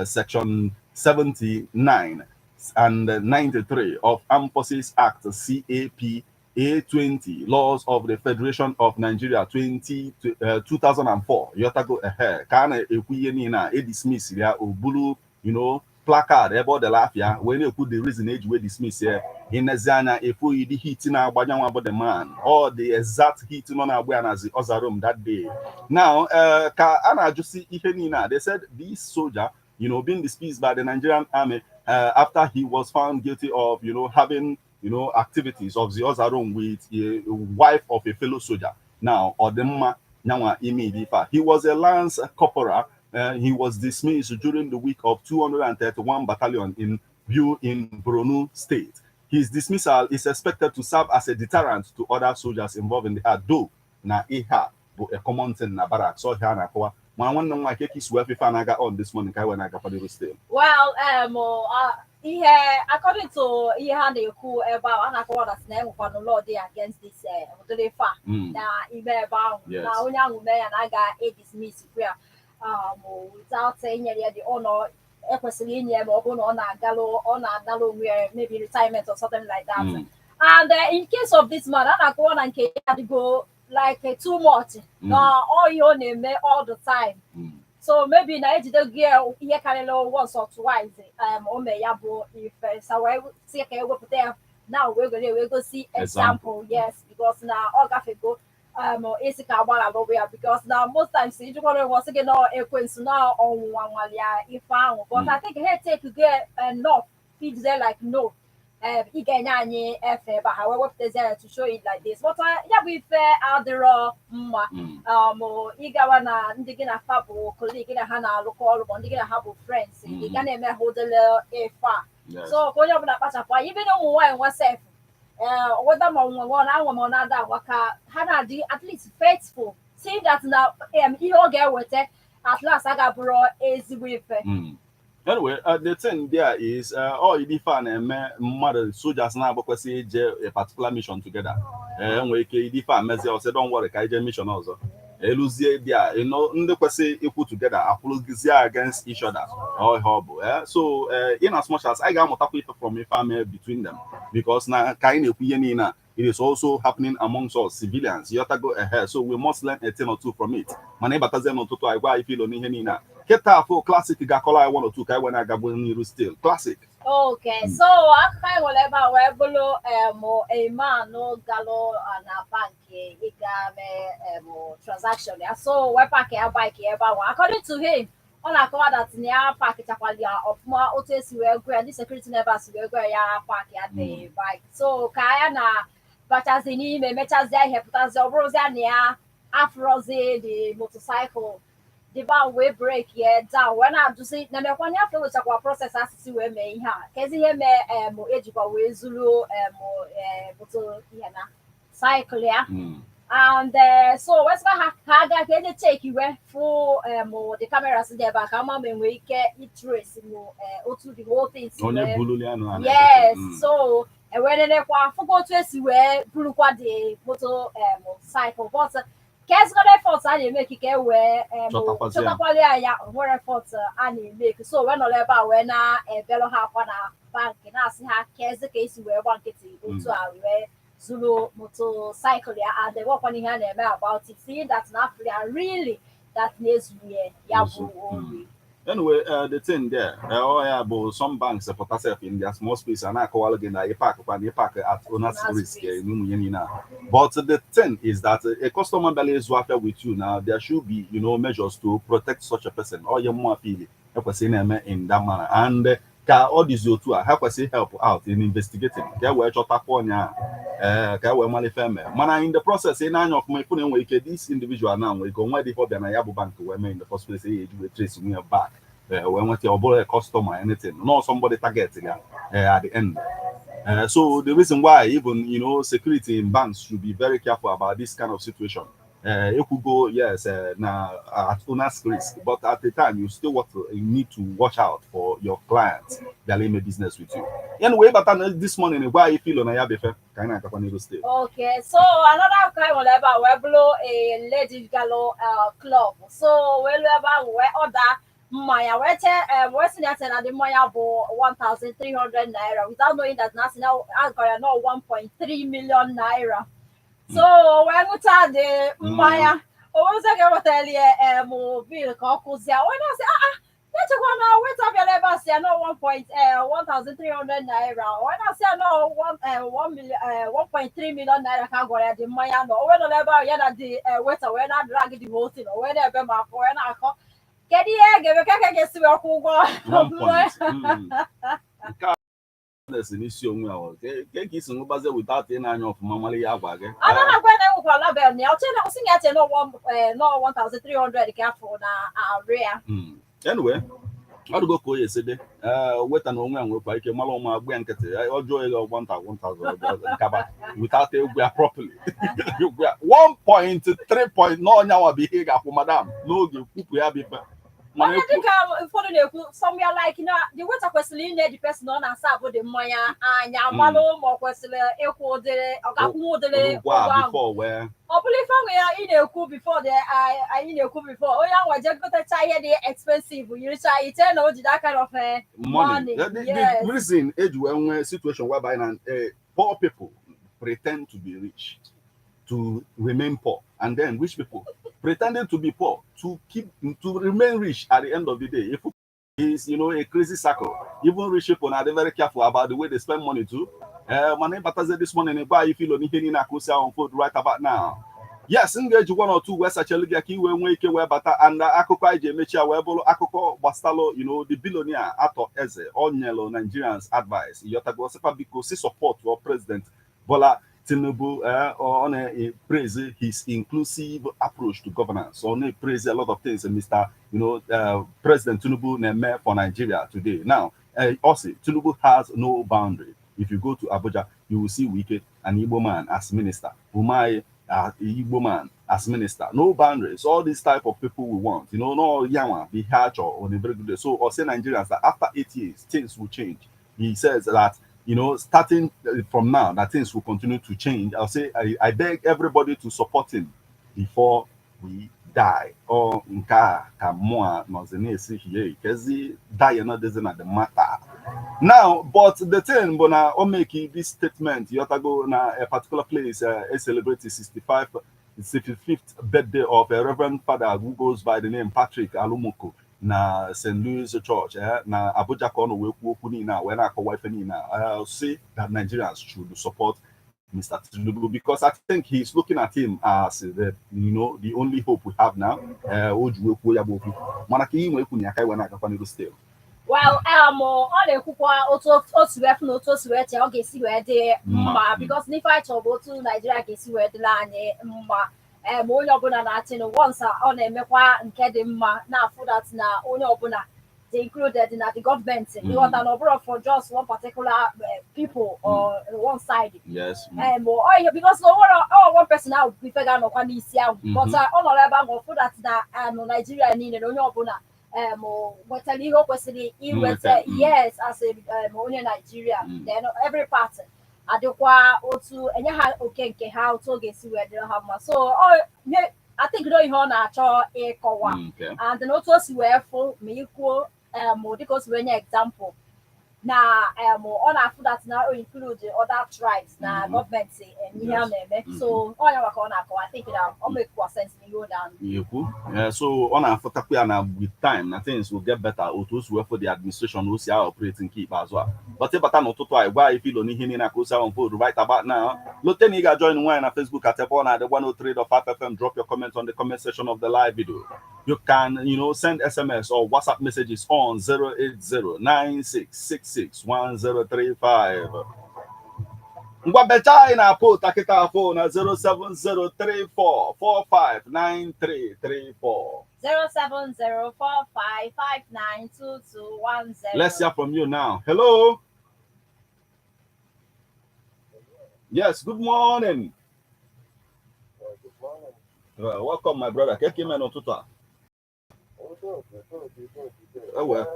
section 79 and 93 of Armed Forces Act, CAP A20, Laws of the Federation of Nigeria 20, 2004. Yotago, ehe, ka a na-ekwu ihe niile a, e dismiss ya, o bulu placard ebe ọ dere afịa wee na-ekwu the reason eji wee dismiss ya. Inezi anya efu the heat na-agbanya nwa bụ the man, or the exact heat nọ na-agba ya na the other room that day. Now, ka a na-ajụsi ihe niile a, they said this soldier being dismissed by the Nigerian Army after he was found guilty of having activities of the other room with a wife of a fellow soldier. Now, Odemma Nyanwa Imi Ifa. He was a lance corporal. He was dismissed during the week of 231 Battalion in Biu in Borno State. His dismissal is expected to serve as a deterrent to other soldiers involved in the act, though na ihe a bụ a common thing na barracks. So here na-akọwa ma nwanne m nwaanyị ka isi wee fefe na-aga on this morning ka anyị wee na-agakwadoro still. Well, ihe according to ihe ha na-ekwu ebe ahụ, a na-akọwa that na enwekwanụ law dị against this ụdịrị ife a na ime ebe ahụ, na onye ahụ mee ya na a ga-edismiss ya without inyere ya the honor ekwesịrị inye ya ma ọ bụrụ na ọ na-agalụ, ọ na-analụ onwe ya maybe retirement or something like that. And in case of this man, a na-akọwa na nke ya adịgo like too much, na ọ ihe ọ na-eme all the time. So maybe na ejide gị ihe karịrị once or twice, o mee ya bụ ife sa wee sị ka ewepụta ya na wee were wee gosi example. Yes, because na ọ gafego isi ka agbara alụbụ ya, because na most times ijukwara onwe sị gị na ekwensu na ọnwụnwa nwalia ife ahụ, but I think ha take go enough ijide like no, ị ga-enye anyị efe ebe a, ha wee wepụtazie ya to show it like this. But ya bụ ife adịrọ mma. Ịgawa na ndị gị na fa bụ colleague, gị na ha na-alụkọ ọrụ, ma ndị gị na ha bụ friends, ị ga na-eme ha ụdịrị ife a. So ka onye ọbụla kpachapụ anya, ibe na ụmụ nwaanyị nwa sef, ee, whether ma nwe ọ na-anwa ma ọ na-ada agwa, ka ha na-adị at least faithful, see that na ihe ọ ga-eweta at last a ga-abụrụ ezigbo ife. Anyway, the thing there is, all ife a na-eme mmadụ soldiers na-agbakwasị ije a particular mission together. Enwere ike ife a mezie, ọsị, "Don't worry, ka ije mission ọzọ." Eluzie there, ndị kwesị ikwu together akwụrụzie against each other. Ọ ihe ọ bụ. So in as much as anyị ga-amụtakwa ife from ife a mee between them, because na ka anyị na-ekwu ihe niile a, it is also happening amongst us civilians. Yotago, ehe, so we must learn a thing or two from it. Mana ịbatazie n'ụtụtụ anyị gwa ife ilo n'ihe niile a. Kịta afọ Classic ga-akọrọ anyị one or two ka anyị wee na-agagbu n'iru still. Classic. Okay, so akụkọ anyị nwere ebe a wee bụrụ a man galụ na bank ịga mee transaction ya, so wee park ya bike ya ebe ahụ. According to him, ọ na-akọwa that na ya pakichakwala ya ọfụma otu esi wee gwa ya, ndị security n'ebe a si wee gwa ya park ya the bike. So ka ya na bachazi n'ime, mechazie ihe, pụtazi, ọ bụrụzie na ya afụrọzi the motorcycle. The man wee break ya down, wee na-ajụzi na mekwa na ya followchakwa process asịsị wee mee ihe a, kezi ihe mee ejikwa wee zuru moto ihe na cycle ya. And so wesịkwa ha ka a gaa ka eje check wee fụ the cameras dị ebe a ka ama ma enwere ike itrace mụ otu the whole thing si Onye wee bululi anụ a na- Yes. So ewee nenekwa fụkwa otu esi wee burukwa the motor cycle, but ka ezigbo effort a na-eme ka e wee Chọtakwazị ya. Chọtakwala ya. Ya o nwere effort a na-eme, so wee nọrọ ebe a wee na-ebelụ ha akwa na bankị, na-asị ha ka eze ka esi wee gba nkịtị otu a wee zuru motorcycle ya, and enwekwana ihe a na-eme about it, seeing that na Africa really that na-ezuru ya ya bụ Ezu. ori. Anyway, the thing there, oh yeah, but some banks put yourself in their small space and I call again that you park when you park at owner's Owner's risk. risk. But the thing is that a customer belly is with you now, there should be measures to protect such a person. Or your more feel in that manner. And ka ọ dịzi otu a, ha kwesịrị help out in investigating ka e wee chọtakwa onye a, ee, ka e wee mara ife eme. Mana in the process, ị na-anya ọfụma, ifu na enwere ike this individual now nwere ike onwe dị ihe ọbịa na ya bụ bank wee mee in the first place, e eji wee trace nwunye back, wee nweta ọ bụrụ a customer, anything, not somebody target ya at the end. So the reason why even security in banks should be very careful about this kind of situation. Ekwugo, yes, na at owner's risk, but at the time you still want to, you need to watch out for your clients that ime business with you. Anyway, bata na this morning, gwa anyị filo na ya befe ka anyị na-agakwa n'iru still. Okay, so another kind were ebe a wee bụrụ a lady galo club. So wee lụọ ebe ahụ wee order mmanya, wee chee wee sị na ya che na the mmanya bụ 1,300 naira, without knowing that na asị na agara ya nọ 1.3 million naira. So wee ṅụcha the mmanya, o wezie ka ewetara ya bill ka ọ kụzie, wee na-asị, "Ah ah, echekwa na waiter bịara ebe a sị ya nọ 1.1300 naira." Wee na-asị ya nọ 1 million, 1.3 million naira ka a gwara ya dị mmanya nọ. O wee nọ n'ebe ahụ ya na the waiter wee na drag the whole thing. O wee na-ebe ma akọ wee na-akọ kedu ihe a ga-eme ka ga-esi wee kwụ ụgwọ. One point. Nke a si n'isi onwe ya ka isi ṅụbazie without ị na-anya ọfụma mara ihe agwa gị. Ana na-agwa na enwekwa label na ya oche na osi na ya che nọ 1300 ka afọ na arụ ya. Anyway, ọ dịgo ka o esi dị. Weta na onwe ya nwekwa ike mara ụmụ agba ya nkịtị ọjọọ ego 1000 nkaba without egwu ya properly. Egwu ya 1.3 point n'ọnyanwa bụ ihe ị ga-akwụ madam n'oge kwupụ ya bụ ife. Mana Mana dịka ụfọdụ na-ekwu, somewhere like na the waiter kwesịrị inye the person ọ na-asa abụ dị mmanya anya malụ ma ọ kwesịrị ịkwụ ụdịrị, ọ ga-akwụnwu ụdịrị ụgwọ ụgwọ a ahụ. Before wee Ọ bụrụ ife ahụ ya ị na-ekwu before the anyị na-ekwu before onye ahụ eje gotecha ihe dị expensive yiricha iche na o jide aka of money. Money, The reason eji wee nwee situation whereby na poor people pretend to be rich to remain poor, and then rich people pretending to be poor to keep to remain rich at the end of the day. If is a crazy cycle. Even rich people now, they're very careful about the way they spend money too. Mana ịbatazie this morning, ebe anyị filo n'ihe niile akụsi ahụ unfold right about now. Yes, m ga-eji one or two wee sachelu gị ka i wee nwee ike wee bata, and akụkọ anyị ji emechi ya wee bụrụ akụkọ gbasalụ the billionaire Arthur Eze. O nyelu Nigerians advice, ịghọtago, sịkwa biko si support or President Bola Tinubu. Ọ na-praise his inclusive approach to governance. Ọ na-praise a lot of things Mr. President Tinubu na-eme for Nigeria today. Now, also, Tinubu has no boundary. If you go to Abuja, you will see Wike, an Igbo man, as minister. Umahi, Igbo man, as minister. No boundaries. All these type of people we want. No yawa, be or on a very good day. So, or say Nigerians that after 8 years, things will change. He says that, starting from now, that things will continue to change. I'll say, I beg everybody to support him before we die. Or nke a ka mụa nọzi na-esi hie kezi die no doesn't the matter. Now, but the thing, but now, make this statement, you have to go na a particular place, celebrate the 65, 65th birthday of a Reverend Father who goes by the name Patrick Alumuku na St. Louis Church, na Abuja ka ọ nọ wee kwuo okwu niile a wee na-akọwa ife niile a, say that Nigerians should support Mr. Tinubu because I think he's looking at him as the you know the only hope we have now. O ji wee kwuo ya bụ okwu, mana ka ihe nwee ekwu na ya ka iwe na-agakwa n'iru still. Well, ọ na-ekwukwa otu o si wee fụ na otu o si wee chee ọ ga-esi wee dị mma, Mma. Because n'ife anyị chọrọ bụ otu Naijiria ga-esi wee dịrị anyị mma. Onye ọbụla na-achị nụ once ọ na-emekwa nke dị mma na-afụ that na onye ọbụla dị included na the government. Ịghọta na ọ bụrụ for just one particular people or one side. Yes. Ọ ihe because na onwere ọ one person ahụ bụ ife ga-anọkwa n'isi ahụ, but ọ nọrọ ebe ahụ fụ that na Nigeria niile na onye ọbụla nwetara ihe o kwesịrị inweta. Nweta. Yes, as a onye Nigeria, then every party adịkwa otu, enye ha oke nke ha otu ọ ga-esi wee dịrị ha mma. So I think na ihe ọ na-achọ ịkọwa and na otu o si wee fụ ma ikwuo dịka o si wee nye example na ọ na-afụ that na o include other tribes na gọọmenti ihe a na-eme. So ọ ya maka ọ na-akọwa. I think na ọ mekwa sense n'ihe ọ na Ekwu. So ọ na-afụtakwa ya na with time na things will get better, otu o si wee fụ the administration o si operate nke ikpeazụ a. But ịbata n'ụtụtụ a, gwa anyị filo n'ihe niile ka o si ahụ unfold right about now. Lote na ị ga-join nwaanyị na Facebook at ebe ọ na-adị 103.5 FM. Drop your comment on the comment section of the live video. You can send SMS or WhatsApp messages on 08096661035. Ngwa, becha anyị na-apụ ụta afọ na 07034459334. 07045592210. Let's hear from you now. Hello. Yes, good morning. Welcome, my brother. Keke ime n'ụtụtụ a? Ewe.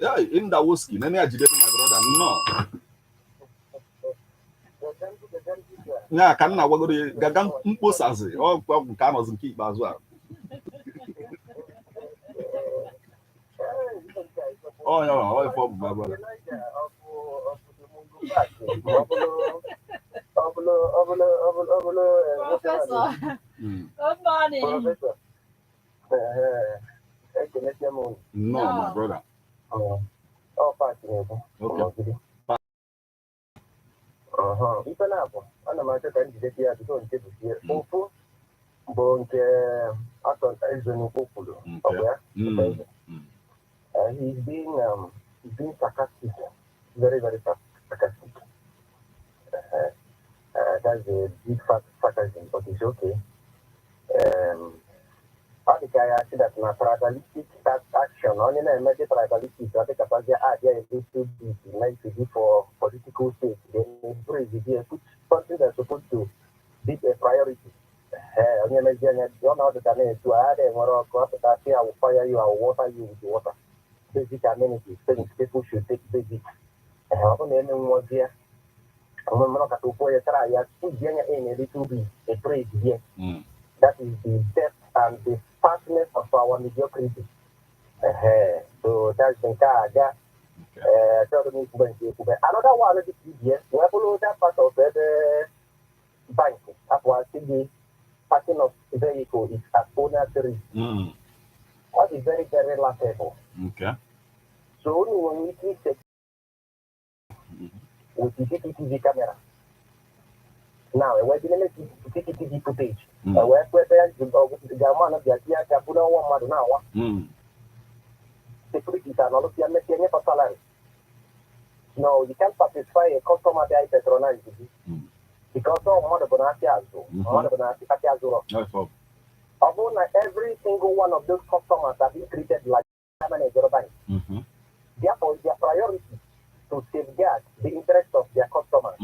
Yeah, Indawoski, nene ya jide, my brother. Nnọọ. Ya ka m na-agwagoro ya, gaga mkposazi ọ bụ nke anọzi nke ikpeazụ a. Ọ ya ọ ife ọ bụ, my brother. Professor, good morning. Nnọọ, my brother. Okay. Ife na-abụ ana m achọ ka m jide ya bido nke busie ofu bụ nke atọ Ezenukwu kwuru ọ bụ ya. He's being sarcastic, very, very sarcastic. That's a big fat sarcasm, but it's okay. Ọ dị ka ya sị that na tribalistic action, onye na-eme dị tribalistic, ọ dịkakwazi adịa a little bit like to be for political sake, then praise there, put something that's supposed to be a priority. Ee, onye mezi anya ọ na ọdịka na-etu a ada enwere ọkụ apụta sị, "I will fire you, I will water you with water." Basic amenities, things people should take basic. Ee, ọ bụ na eme nwozi ya onwe mmanụ kata okwu onye tara ya squeeze anya in a little bit, a praise here. That is the depth and the fatness of our mediocrity. So that's nke a aga. Chọrọ m ikwube nke ekwube. Another one dị ka ibie wee bụrụ that part of ebe bank apụasị gị parking of vehicle is at owner's risk. Ọ dị very, very laughable. So unu nwere ike ise with the CCTV camera. Now, ewee dị nene CCTV footage. Ewee kwe ebe ga-ama bịa tinye aka bụ n'ọnwa mmadụ na-awa. Securities anọlụsịa mmesie nyefe salary. No, you can't satisfy a customer bịa patronize gị. Because ọ mmadụ bụ na-asị azụ. Mmadụ bụ na-asị azụrọ. Ọ ife ọ bụ. Ọ bụrụ na every single one of those customers are being treated like manager bank, therefore it's their priority to safeguard the interest of their customers.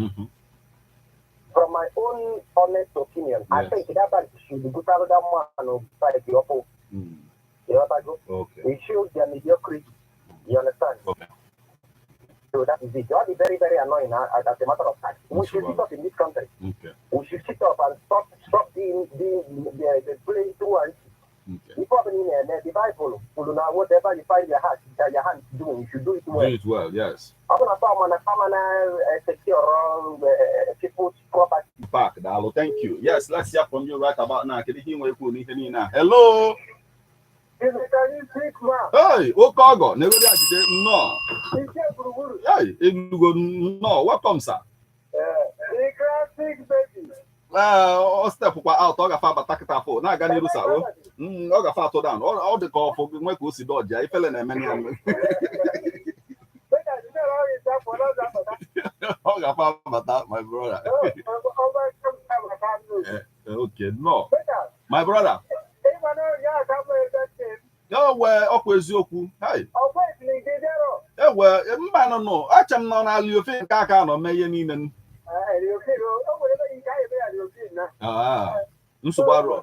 From my own honest opinion, I think that bank should go to that man by the upper. You know what I go? Okay. It shows their mediocrity. You understand? Okay. So that is it. All be very, very annoying as a matter of fact. We should sit up in this country. We should sit up and stop being the playing truant. If opening the Bible, kwuru na whatever you find your heart, your hand doing, you should do it Do well. it well, yes. Ọ bụrụ na farmer na farmer na secure people's property. Back, Dalo. Thank you. Yes, let's hear from you right about now. Kedu ihe ị nwere ikwu n'ihe niile a? Hello. Hey, oke ọgọ na-ewere ajide, nnọọ. Hey, elugo, nnọọ. Welcome, sir. Ee, ọ stepụkwa out, ọ gafe abata kịta afọ na-aga n'iru sa o. Ọ gafe atụ down. Ọ dị ka ọfụ gị nwee ka o si dọji ya ifele na-eme ya. Ọ gafe abata, my brother. Okay, nnọọ. My brother. Ewe, ọkwa eziokwu. Hey. Ewe, mba, nọ nọ acha m nọ n'ala ofe nke aka nọ mee ihe niile. Ah, nsogbu arọ.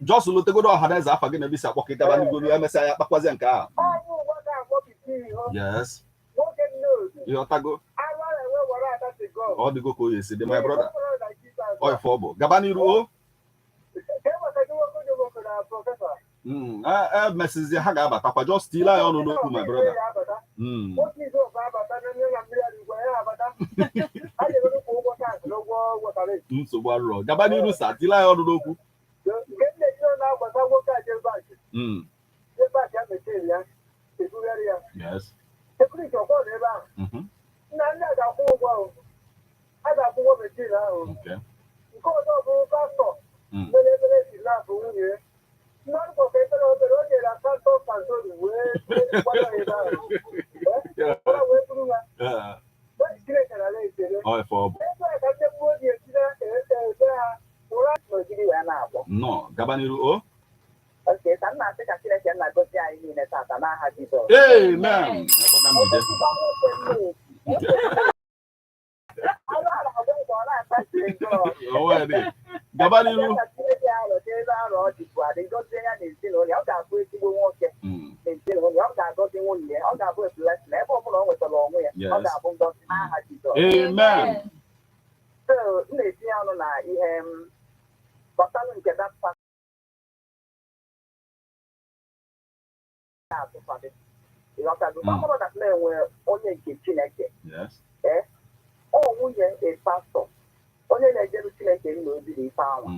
Just lotegodo ọha na eze afa gị na ebe isi akpọ ka ị gaba n'igolu, emesịa ya kpakwazie nke ahụ. Yes, ịghọtago. Ọ dịgo ka o esi dị, my brother. Ọ ife ọ bụ, gaba n'iru o. Emesizie ha ga-abatakwa, just tile anyị ọnụ n'okwu, my brother. Nsogbu arụrọ, gaba n'iru sa, tile anyị ọnụ n'okwu. Yes. Okay. Nke ọzọ bụ pastọ mere ebere si na-abụ nwunye mmadụ kpọka ekpere obere o nyere pastọ pastọri wee gbara ya ebe ahụ wee buru ha. Chineke nara ekele. Ọ ife ọ bụ. Ebe a ka ndị mmụọ ji esi na-ebe ha ụra nọgide ya na-akpọ. Nnọọ, gaba n'iru o. Oke, ka m na-asị ka Chineke nna gozi anyị niile tata n'aha Jizọs. Amen. Agbaga m jide. Ọrụ a na-agba ụgbọ ọ na-ata Onwe dị. Gaba n'iru. Ka Chineke arọ n'ebe arọ ọ dịbụ adị gọzie ya na ezinụlọ ya, ọ ga-abụ ezigbo nwoke na ezinụlọ ya, ọ ga-agọzi nwunye ya, ọ ga-abụ a blessing ebe ọ bụla ọ nwetara onwe ya, ọ Yes. ga-abụ ngọzi n'aha Jizọs. Amen. So, m na-etinye ọnụ na ihe m gbasara nke that part na-atụfadị. Ịghọtago? Ọ bụrụ na na-enwe onye nke Chineke, Yes. ọ nwunye a pastọ, onye na-ejeru Chineke nna ozi na ife anwa.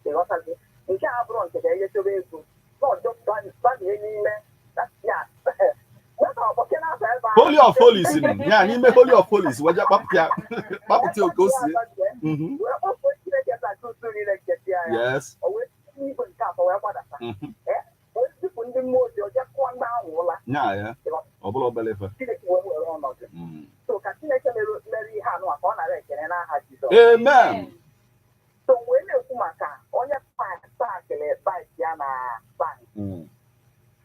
Ịghọtago? Nke a bụrụ nke ga-enyechebe ego n'ọjọ banye n'ime ya nweta ọkpọke n'afọ ebe ahụ. Holy of Holies ya n'ime Holy of Holies weje kpapụta kpapụta oke o si. Wee kpọfuo Chineke na tutu niile nke chi anya. Yes. O wee si n'igwe nke afọ wee gbadata. Wee zipụ ndị mmụọ ozi ọjọọ kụọ ndị ahụ ụla. Nya ya. Ọ bụla obele ife. Chineke wee were ọnọdụ. So ka Chineke mere ihe anụ a ka ọ nara ekele n'aha Jizọs. Amen. So wee na-ekwu maka onye paakịrị baik ya na bank.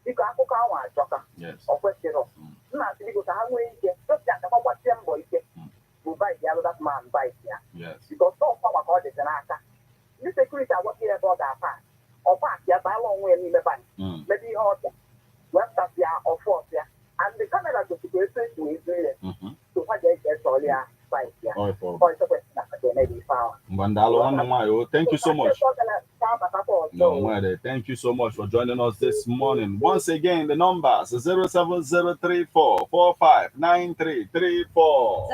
Biko, akụkọ ahụ ajọka. Yes. Ọ kwesịrọ. Nna asị biko ka ha nwee ike sosi akakwa gbasie mbọ ike bụ baik ya, that man baik ya. Yes. Because ọkwa maka ọ dịzi n'aka ndị security agwaghị ya ebe ọ ga-apak, ọ paakị ya baala onwe ya n'ime bank, mebe ihe ọbịa wepụtasị ya ọfụ ọfịa, and the camera gosikwa etu esi wee zuru ya. So ha ga-eji esọrọ ya baik ya. Ọ ife ọ bụ. Ọ ekwesịrị na ha ga-eme ife ahụ. Ngwa, ndalụ nwanne m nwaanyị o. Thank you so much. Ga-abatakwa ọzọ. No, nwere. Thank you so much for joining us this morning. Once again, the numbers: 07034459334.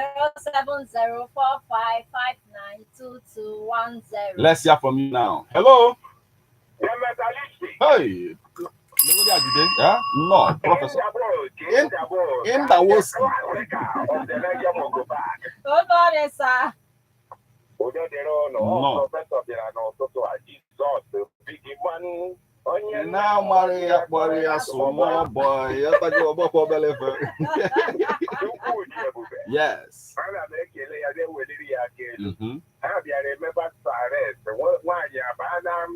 07045592210. Let's hear from you now. Hello. Hey. Nobody agide? Yeah? No, Professor. Indawoski. Good morning, sir. Udo dịrị ụnụ. Nnọọ. Prọfesọ bịara n'ụtụtụ a, Jizọs bigi gbanụ onye Na-amarị ya kpọrọ ya small boy. Ya tago ọgbakọ obele ife. Chukwu dị ebube. Yes. Ana m ekele ya, na-eweliri ya aka elu. Ha bịara eme pastọ arrest, nwaanyị abaa na m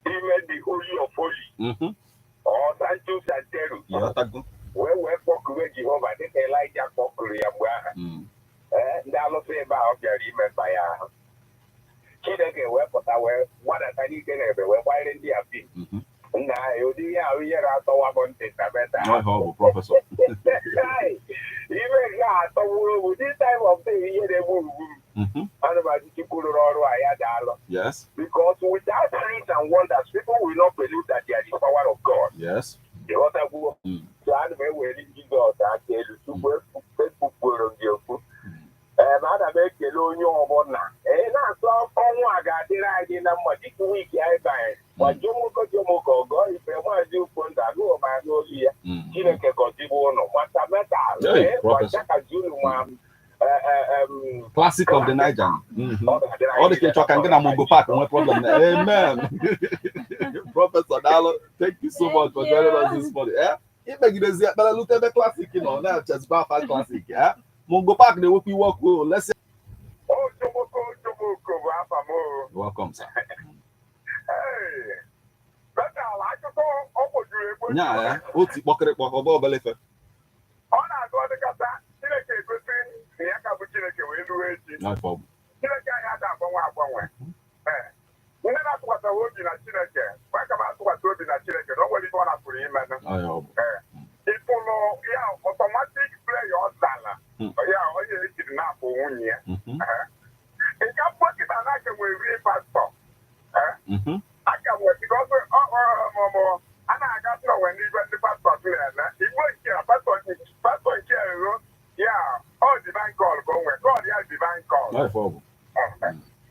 ime the holy of holy, ọ Sancho Santeru Ya tago. wee kpọkuwe Jehova dịka Elija kpọkuru ya mgbe ahụ. Ee, ndị alụsị ebe ahụ bịara imekpa ya ahụ, Chineke wee pụta wee gbadata n'ike na ebe wee gbanyere ndị a bi. Nna anyị, ụdị ihe ahụ ihere atọwa m ntị tabeta. Ọ ihe ọ bụ, Prọfesọ. Ime nke a atọgburu m. This time of day, ihe na-egbu ugwu m. Ana m ajụ Chukwu rụrụ ọrụ a, ya daalụ, Yes. because without signs and wonders, people will not believe that there is power of God. Yes. Ịghọtagbuo? Mm. So ana m eweli Jizọs aka elu tupu ekpukporo gị okwu. Ee, ma ana m ekele onye ọbụla ee na-atụ ọnwụ a ga-adịrị anyị na mma dịka wiiki anyị banyere ma jomoko jomoko gọọ ife maazị Ukwu agụụ ma anụ olu ya. Chineke gọzibe ụnụ mata metal. Hey, ee, ma Professor. chakazi unu ma Classic of the Niger. Ọ ga-adịrị anyị Ọ dị ka ịchọ ka ngị na Mongo Park nwee problem na. Amen. Professor, daalụ. Thank you so much for Thank joining us you. this morning. Eh? Ikpegidezi ekpere lute ebe classic nọ na-echezikwa afa classic. Eh? Mongo Park na-ewekwa iwe ọkụ o. Let's O jomoko jomoko bụ afa m o. Welcome, sir. Hey, metal akụkọ. ekpochi. Nya ya otu kpọkịrịkpọ ọba obele ife. Ọ na-agụ ọdịkata Chineke egosi na ya ka bụ Chineke wee luo echi. Na ife ọ bụ. Chineke anyị ada agbanwe agbanwe. Ee, ndị na-atụkwasịghị obi na Chineke, gwa ka m atụkwasị obi na Chineke na o nwere ife ọ na-apụrụ imenụ. Ọ ya ọ bụ. Ee, ịfụlụ ya automatic prayer ọ zara ya onye ejiri na-apụ nwunye ya. Ee. Nke akwụkwọ kịta na aka nwere rie pastọ. Ee, aka nwere because ọmụmụ a na-aga sị onwe n'igwe ndị pastọ na-eme igwe nke a pastọ pastọ nke ero ya ọ divine call ka o nwee call ya divine call. Na ife ọ bụ.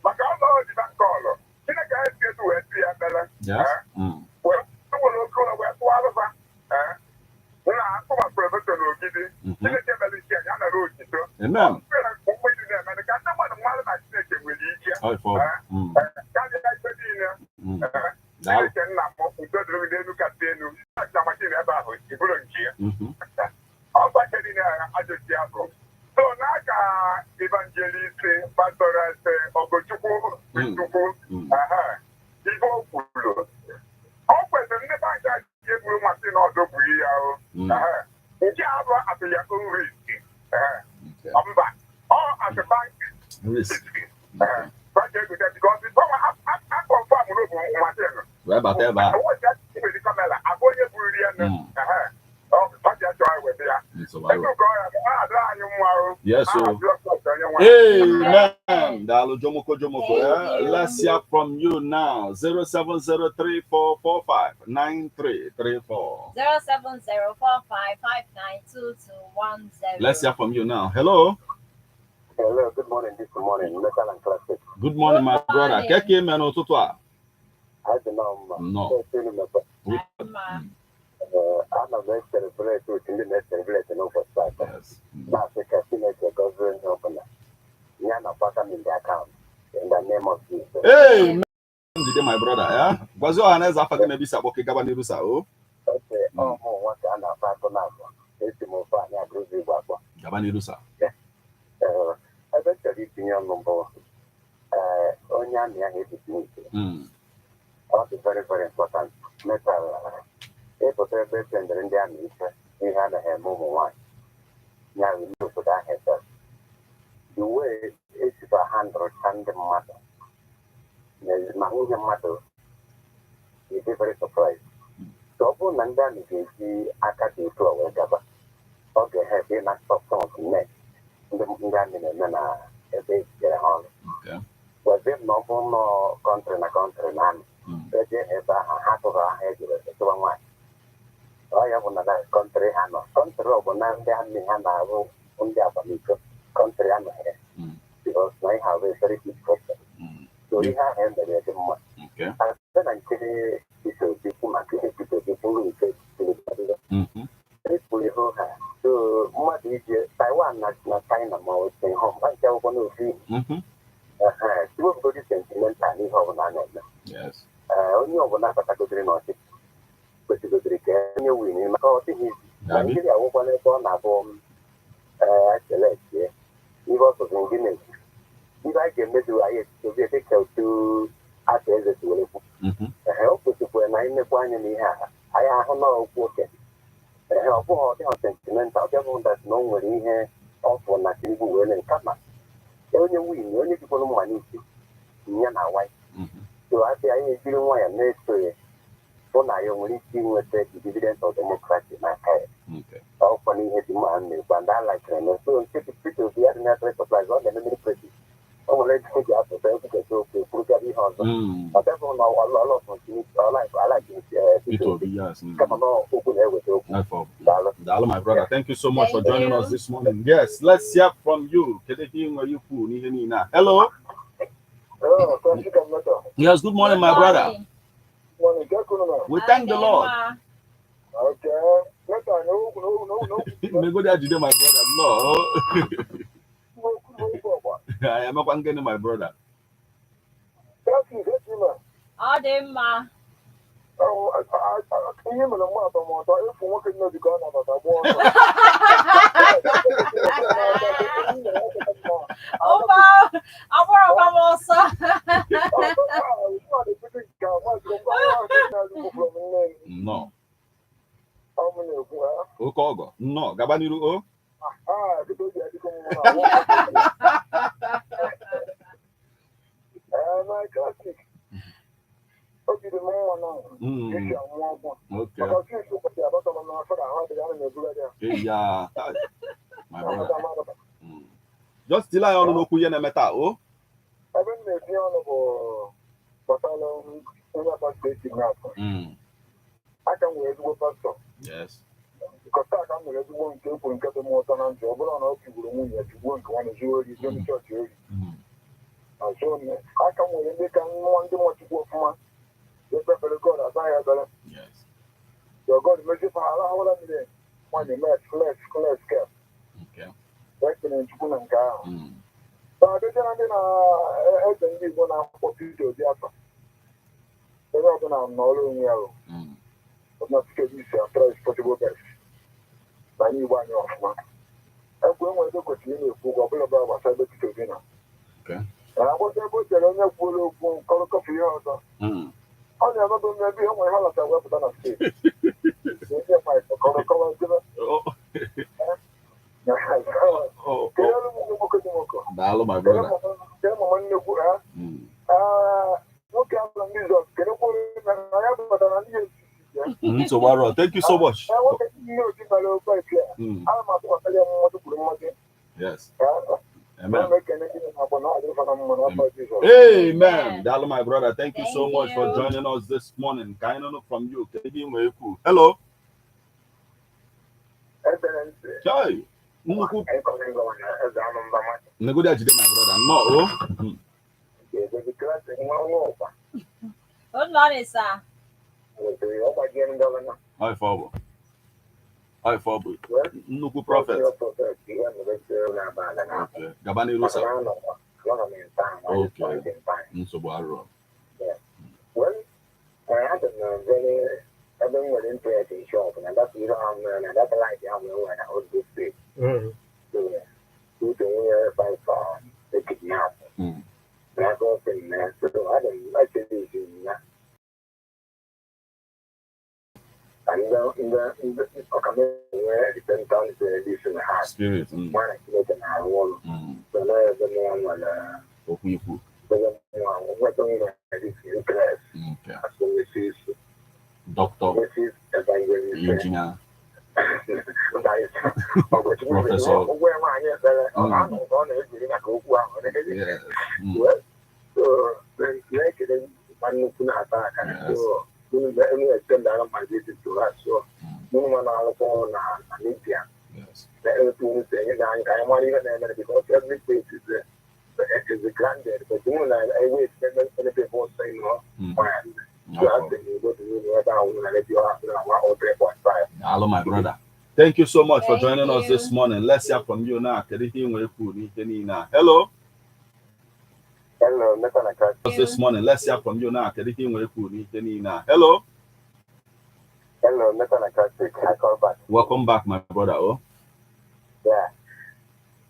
Maka ọ nọ divine call Chineke esi etu wee ti ya ekpere. Yes. Ee, wee nwere oke ụlọ wee tụọ alụfa. Ee, nna atụba prọfesọ n'ogidi. Chineke mere ike ya nara otito. Amen. Mere mgbe dị na-eme ka ndị mmadụ mmadụ na Chineke nwere ike. Ọ ife ọ bụ. Karịa ife niile. Ee, Daalụ. Chineke nna m udo dịrị gị n'elu kasị elu. Aja machine ebe ahụ iburu nke ya. Ọgbache niile ajọchi afọ. So n'aka evangelist pastor Ogochukwu Chukwu, aha, ife o kwuru ọ kwesịrị ndị bankị a ji eburu machine ọzọ bụ ya o. Aha. Nke a bụ at your own risk. Aha. Mba, ọ at the bank Risk. Aha. Bank egote because gọnwa a-confirm na ọ bụ machine. Wee bata ebe a. Nwere camera abụ onye buru ya nụ. Aha. Ọ bank achọ eweta ya. Nsogbu adịrọ. Etu ka ọ ya ọ adịrị anyị mma o. Yes, o. Aha Jizọs onye nwe anyị. Amen. Daalụ Jomoko Jomoko. Thank you. Let's hear from you now. 07034459334. 07045592210. Let's hear from you now. Hello. Hello, good morning this morning, Metal and Classic. Good morning, my Good brother. morning. Keke ime n'ụtụtụ a. I dị na mma. No. Mma. Ana m e-celebrate otu ndị na-e-celebrate n'ụbọchị taa. Yes. Na-asị ka Chineke gọzie onye ọbụla. Ya na kwaka m in the account. In the name of Jesus. Amen. Jide my brother, ya. Gwazi ọha na eze afa gị na ebe isi akpọ ka ị gaba n'iru sa o. Okay, ọ mụ nwa ka a na-akpọ akụ na-akpọ. Esi m ofe anyị agụzi igwe akpọ. Gaba n'iru sa. Ee, ebe m chọrọ itinye ọnụ mbụ, ee, onye amị ahụ ebitinye ike. Ọ dị very very important. Metal ịpụta ebe esendịrị ndị amị ife ihe anaghị eme ụmụ nwaanyị ya bụ ndị obodo ahụ ebe the way esiba handụrụcha ndị mmadụ ma nwunye mmadụ is very surprised. So ọ bụrụ na ndị amị ga-eji aka dị otu a wee gaba, ọ ga-ehelp ị na stop some of the men ndị amị na-eme na ebe ejidere ha ọrụ. Gwazie m na ọ bụrụ nọ country na country na amị eje ebe ahụ ha tụrụ aha ejiri echekwa nwaanyị, ọ ya bụ na na country ha nọ, country ọ bụ na ndị amị ha na-arụ ndị akwamiko, country anọghị ya because na ihe ahụ very big problem. So ihe ahụ emere dị mma. Abịa na nke Peter Obi kwu maka ihe Peter Obi kwuru nke Tinubu ekwuru ihe ha, so mmadụ ije Taiwan na China ma ọ bụ ihe mgba nke akwụkwọ n'ofu ihe tiwepụgodi sentimental n'ihe ọbụla a na-eme. Ee, onye ọbụla batagodiri n'ọchịchị kwesịgodiri ka onye win maka ọ dịghị izi. Abi. Naijiria wụkwa n'ebe ọ na-abụ ee seletie ihe ọ sọzị ndị na-ekwu ihe a ga-emezu anyị etozie dịka otu aka eze si were kwu. Ee, o kwesịkwara na anyị mekwa anya n'ihe a anyị ahụ na okwu okenye. Ee, ọ bụghị ọ dịghị sentimental, ọ bịabụ that na o nwere ihe ọ bụ na Tinubu wee mee kama onye win, onye jikwara mma n'isi ya na awa. So asị anyị ejiri nwayọ na-eso ya hụ na ya nwere ike inweta the dividend of democracy n'aka ya. Ọkwa n'ihe dị mma na-ekwu and I like na so nke Peter Obi adị na surprise ọ na-eme mmiri presi o nwere ego eji apụta ekwuketa okwu ekwurugara ihe ọzọ. Ọ bịabụ na ọlaiki Peter Obi, yes. Kama na okwu na-eweta okwu. No problem. Daalụ. Daalụ, my brother. Thank you so much for Thank joining you. us this morning. Yes, let's hear from you. Kedu ihe ị nwere ikwu n'ihe niile a? Hello. Oh, Classic and Metal. Yes, good morning, my Good brother. morning. Morning, get good now. We thank the Adị Lord. mma. Okay. Metal, no, no, no, no. Megodi ajide, my brother. No. No, no, no. I am not my brother. Classic, get you man. Ọ dị mma. Oh, ihe mere mụ atọmụtọ ịfụ nwoke nne dị ka ọ nabata gba ọsọ. Ụba agbọrọkwa m ọsọ. No. m na-ekwu ha. Oke ọgọ, nnọọ, gaba n'iru o. Ah, dịka obi adịgo m mma. Ee, na classic. Obi dị m mma na esi amụ ọgwụ. Maka ọtụ ụbọchị abatara m n'afọ na ahụ adịghị, ana m ebugharị ya. Yeah, my brother. Just tell anyị ọnụ n'okwu ihe na-eme taa o. Ebe m na-etinye ọnụ bụ gbasara onye pastọ e kidnap. Aka m nwere ezigbo pastọ. Because aka m nwere ezigbo nke ekwuru nke dị m ụtọ na ntị, ọ bụrụ na ọ tigburu nwunye, tigbuo nke nwanne, zuo ori, zuo ndị chọọchị ori. Azụ aka m nwere ndị ka nwa ndị nwachukwu ọfụma ekpekpere God asa ya ekpere. Your God mezie fa arahụla mmiri nwanyị mes flex flex cap. Ekpere Chukwu na nke ahụ. Ma abịazie na ndị na-eze ndị Igbo na-akpọ Peter Obi afa, onye ọbụla nọrọ onwe ya o. Na Peter Obi si atry his possible best na anyị Igbo anyị ọfụma. Ekwu enwere ebe kwesịrị ị na-ekwu ụgwọ ọbụla ọbụla gbasara ebe Peter Obi nọ. Na agbata ebe o chere onye kwuola okwu nkọrọ kọfị ihe ọzọ. Ọ na-emebe mmebi ihe nwere ha lọtara wepụta na steeti. Onye kọrọ kọrọ jebe. Kelere m nwoke dị nwoke. Daalụ, my brother. Kele mama nnekwu ha. Nwoke ahụ na ndị Jizọs kelekwuru na ya batara ndị etiti ya. Nsogbu arọ. Thank you so much. Nwoke nne oji mere ofe eke a. Ana m atụkwasịrị ya mmadụ kwuru mmadụ. Amen. Ana m ekene gị na agba na ọ dịrị na mma n'afọ Jizọs. Amen. Daalụ, my brother. Thank you so Thank much for you. joining us this morning. Ka anyị nụnụ from you. Kedu ihe nwere ikwu? Hello. Excellency. Chai. Nnukwu Anyị kọrọ gọvanọ eze anụ mba mmadụ. Negodi ajide, my brother. Nnọọ o. Ga-edozi klaasị nwa ọnụ ụkwa. Good morning, sir. Nwetara ọ gbajie ndị gọvanọ. Ọ ife ọ bụ. Ọ ife ọ bụ. Nnukwu prophet. Prophet ihe mere na-abalị na Okay. Gaba n'iru, sir. Anọ m in town at this point in time. Nsogbu arọ. Well, I had a very ebe m nwere interest in shop na that ihe ahụ mere na that light ahụ enwere na old street. So, uche nwunye pastor e kidnap. Na aka ofe na so adị m actually isi na ka ndị ọkame nwee repentance this in heart. Spirit. Mara Chineke na-arụ ọrụ. So na ebe mụ nwere Okwu ikwu. ebe mụ nweta nwere this interest as Mrs. Doctor. Mrs. Evangelist. Engineer. Professor. Ụgwọ ya nwaanyị ekpere ọ na-anụ nke ọ na-ejiri maka okwu ahụ. So, na-ekele ma nnukwu na-ata aka. So, unu extend ara my visit to her. So, unu nwa na-arụkwa ọrụ na media. Na etu unu si enye anyị ka anyị mara ihe na-eme because every place is grounded. But unu na-ewe many people say no. So, I think you go to unu ebe ahụ na redio ahụ na 103.5. Daalụ, my brother. Thank you so much for Thank joining us you. this morning. Let's hear from you now. Kedu ihe ị nwere ikwu n'ihe niile a? Hello. Hello, Mr. Nakasi. Us this morning. Let's hear from you now. Kedu ihe ị nwere ikwu n'ihe niile a? Hello. Hello, Mr. Nakasi. I call back. Welcome back, my brother. Oh. Yeah.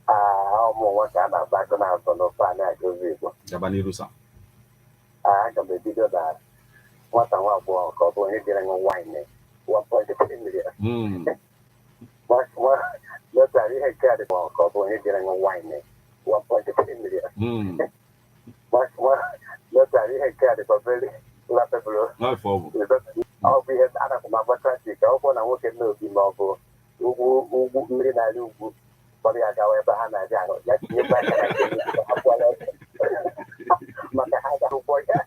Ah, ụmụ nwoke a na-agba akụ na-atọ n'ofe a na-agụzi Igbo. Gaba n'iru, sir. Ah, aga m ebido na nwata nwa agbọghọ ka ọ bụ onye jere ṅụ wine 1.3 million. Nwata ihe nke a dị ka ọ bụ onye jere ṅụ wine 1.3 million. Nwata ihe nke a dịkwa very laughable. Ọ ife ọ bụ. Ọ bụ ihe anakwa m agba traffic, ọ bụ na nwoke nna obi ma ọ bụ ugwu ugwu mmiri na-arị ugwu kpọrọ ya gawa ebe ha na-aga arụ ya tinyekwa aka na nke mmiri, ha pụọla ọsọ. Maka ha ga-akwụkwọ ya.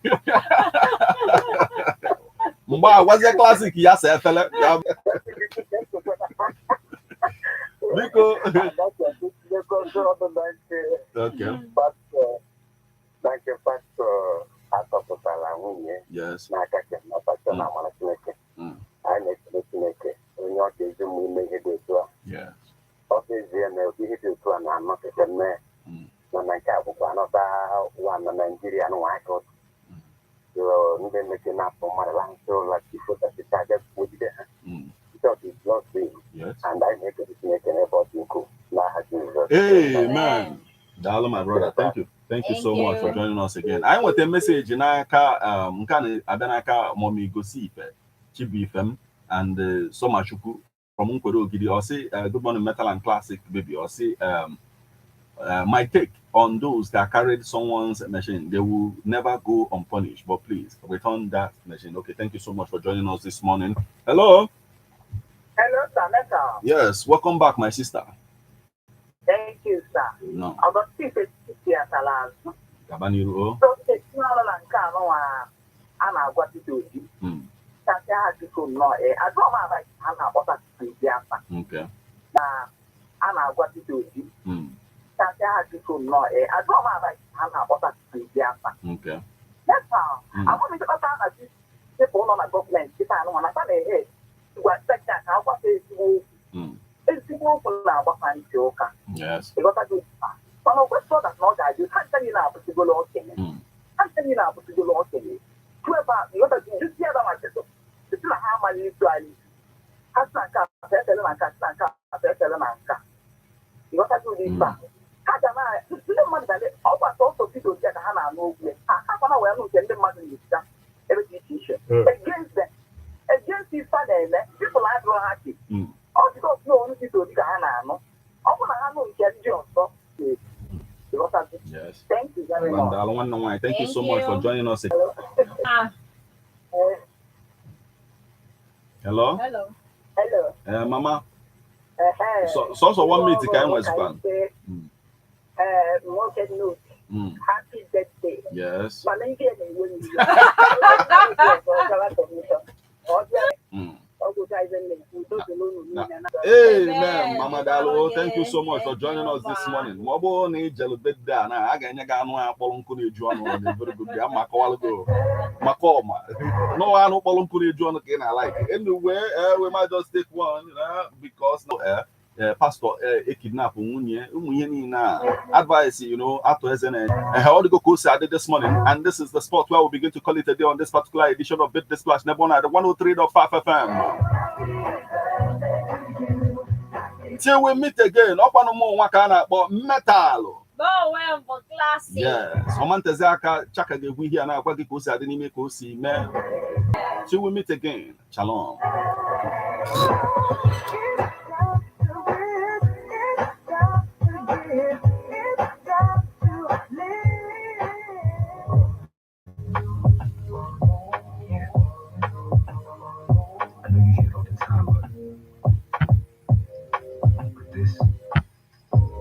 Mgbe a gwazie classic ya sa efele ya biko. Na nke pastọ atọpụtara nwunye n'aka pastọ na amara Chineke. Anyị na-ekele Chineke onye ọ ga-ezi mụ ime ihe dị otu a. Ọ bụ ezie na ụdị ihe dị otu a na-anọkete mee mana nke a bụkwa anọta wa na Naijiria nwa aka otu. So ndị meke na-apụ mmadụ la nso ụlọ ifotachita aga jide ha. Church is not free. And anyị na-ekele Chineke n'ebe ọ dị ukwuu n'aha Jizọs. Amen. Daalụ, my brother. Thank you. Thank you Thank so much for you. joining us again. Anyị nweta message n'aka nke a na-abịa n'aka Mommy Gosi Ife, Chibuifem and Somachukwu. from Nkwere Ogidi. Ọ sị, good morning, Metal and Classic baby. Ọ sị, my take on those that carried someone's machine, they will never go unpunished. But please return that machine. Okay, thank you so much for joining us this morning. Hello. Hello, sir. Metal. Yes, welcome back, my sister. Thank you, sir. No. Ọgọstị Fesiti atala azụ. Gaba n'iru o. So, etinye na nke anọ a na-agwa Peter Obi. Kasị ha biko nnọọ ee adụọ m aba ha na-akpọta Peter Obi afa. Okay. Na a na-agwa Peter Obi. Kasị ha biko nnọọ ee adụọ m aba ha na-akpọta Peter Obi afa. Okay. Metal. Amamichekọta na dịpụ ụlọ na gọọmenti kịta anụnwa na na-ehe gwa sekta ka agbasa ezigbo okwu. Ezigbo okwu na-agbasa ntị ụka. Yes. Ịghọtago? Mana o kwesịrị na ọ ga-adị ha ncha niile abụsịgolo okenye. Ha ncha niile abụsịgolo okenye. Tupu ịghọtago nduzi ya ma cheto site na ha amaghị isu anyị. Ha si na nke a efele na nke a si na nke a efele na nke a. Ịghọtago ụdị ife a. Ha ga na ndị mmadụ ga ọ gbasa ọsọ vidio ndị a ka ha na-anụ okwu ya. Ha akwana wee nụ nke ndị mmadụ na-esita ebe dị iche iche. Against them. Against ife a na-eme, people adịrọ ha ki. Ọ dịka na onu vidio dị ka ha na-anụ. Ọ bụ na ha nụ nke ndị ọzọ. Yes. Thank you very much. Daalụ nwanne m nwaanyị. Thank you so much for joining us. Ah, Hello. hello. Hello. Mama. Ehe. Sọsọ one minute ka anyị nwezikwa. Ee, nwoke nnukwu. Happy birthday. Yes. Mana ihe na-ewe m iwe. Ọ bịa ọ gwụcha ibe m na-ekwu udo dịrị unu niile na Amen. Mama Daalụ, thank you so much for joining us this morning. Ma ọ bụrụ na ị jelu birthday a na a ga-enye gị anụ a kpọrọ nkụ na-eju ọnụ on a very good day. Ama akọwalụ gị o. Maka ọma. N'ọwa anụ kpọrọ nkụ na-eju ọnụ ka ị na-alike. Anyway, we might just take one because pastor e kidnap nwunye ụmụ ihe niile a advice atụ eze na ọ dịgo ka o si adị this morning, and this is the spot where we begin to call it a day on this particular edition of Bit Splash Nebona at 103.5 FM. Till we meet again, ọkwanụ mụ nwa ka a na-akpọ metalụ. Go well for classic. Yes. Ọma ntezi aka Chaka ga-egwu ihe a na-agwa gị ka o si adị n'ime ka o si mee. Till we meet again. Shalom. Yeah. I know you hear it all the time, but this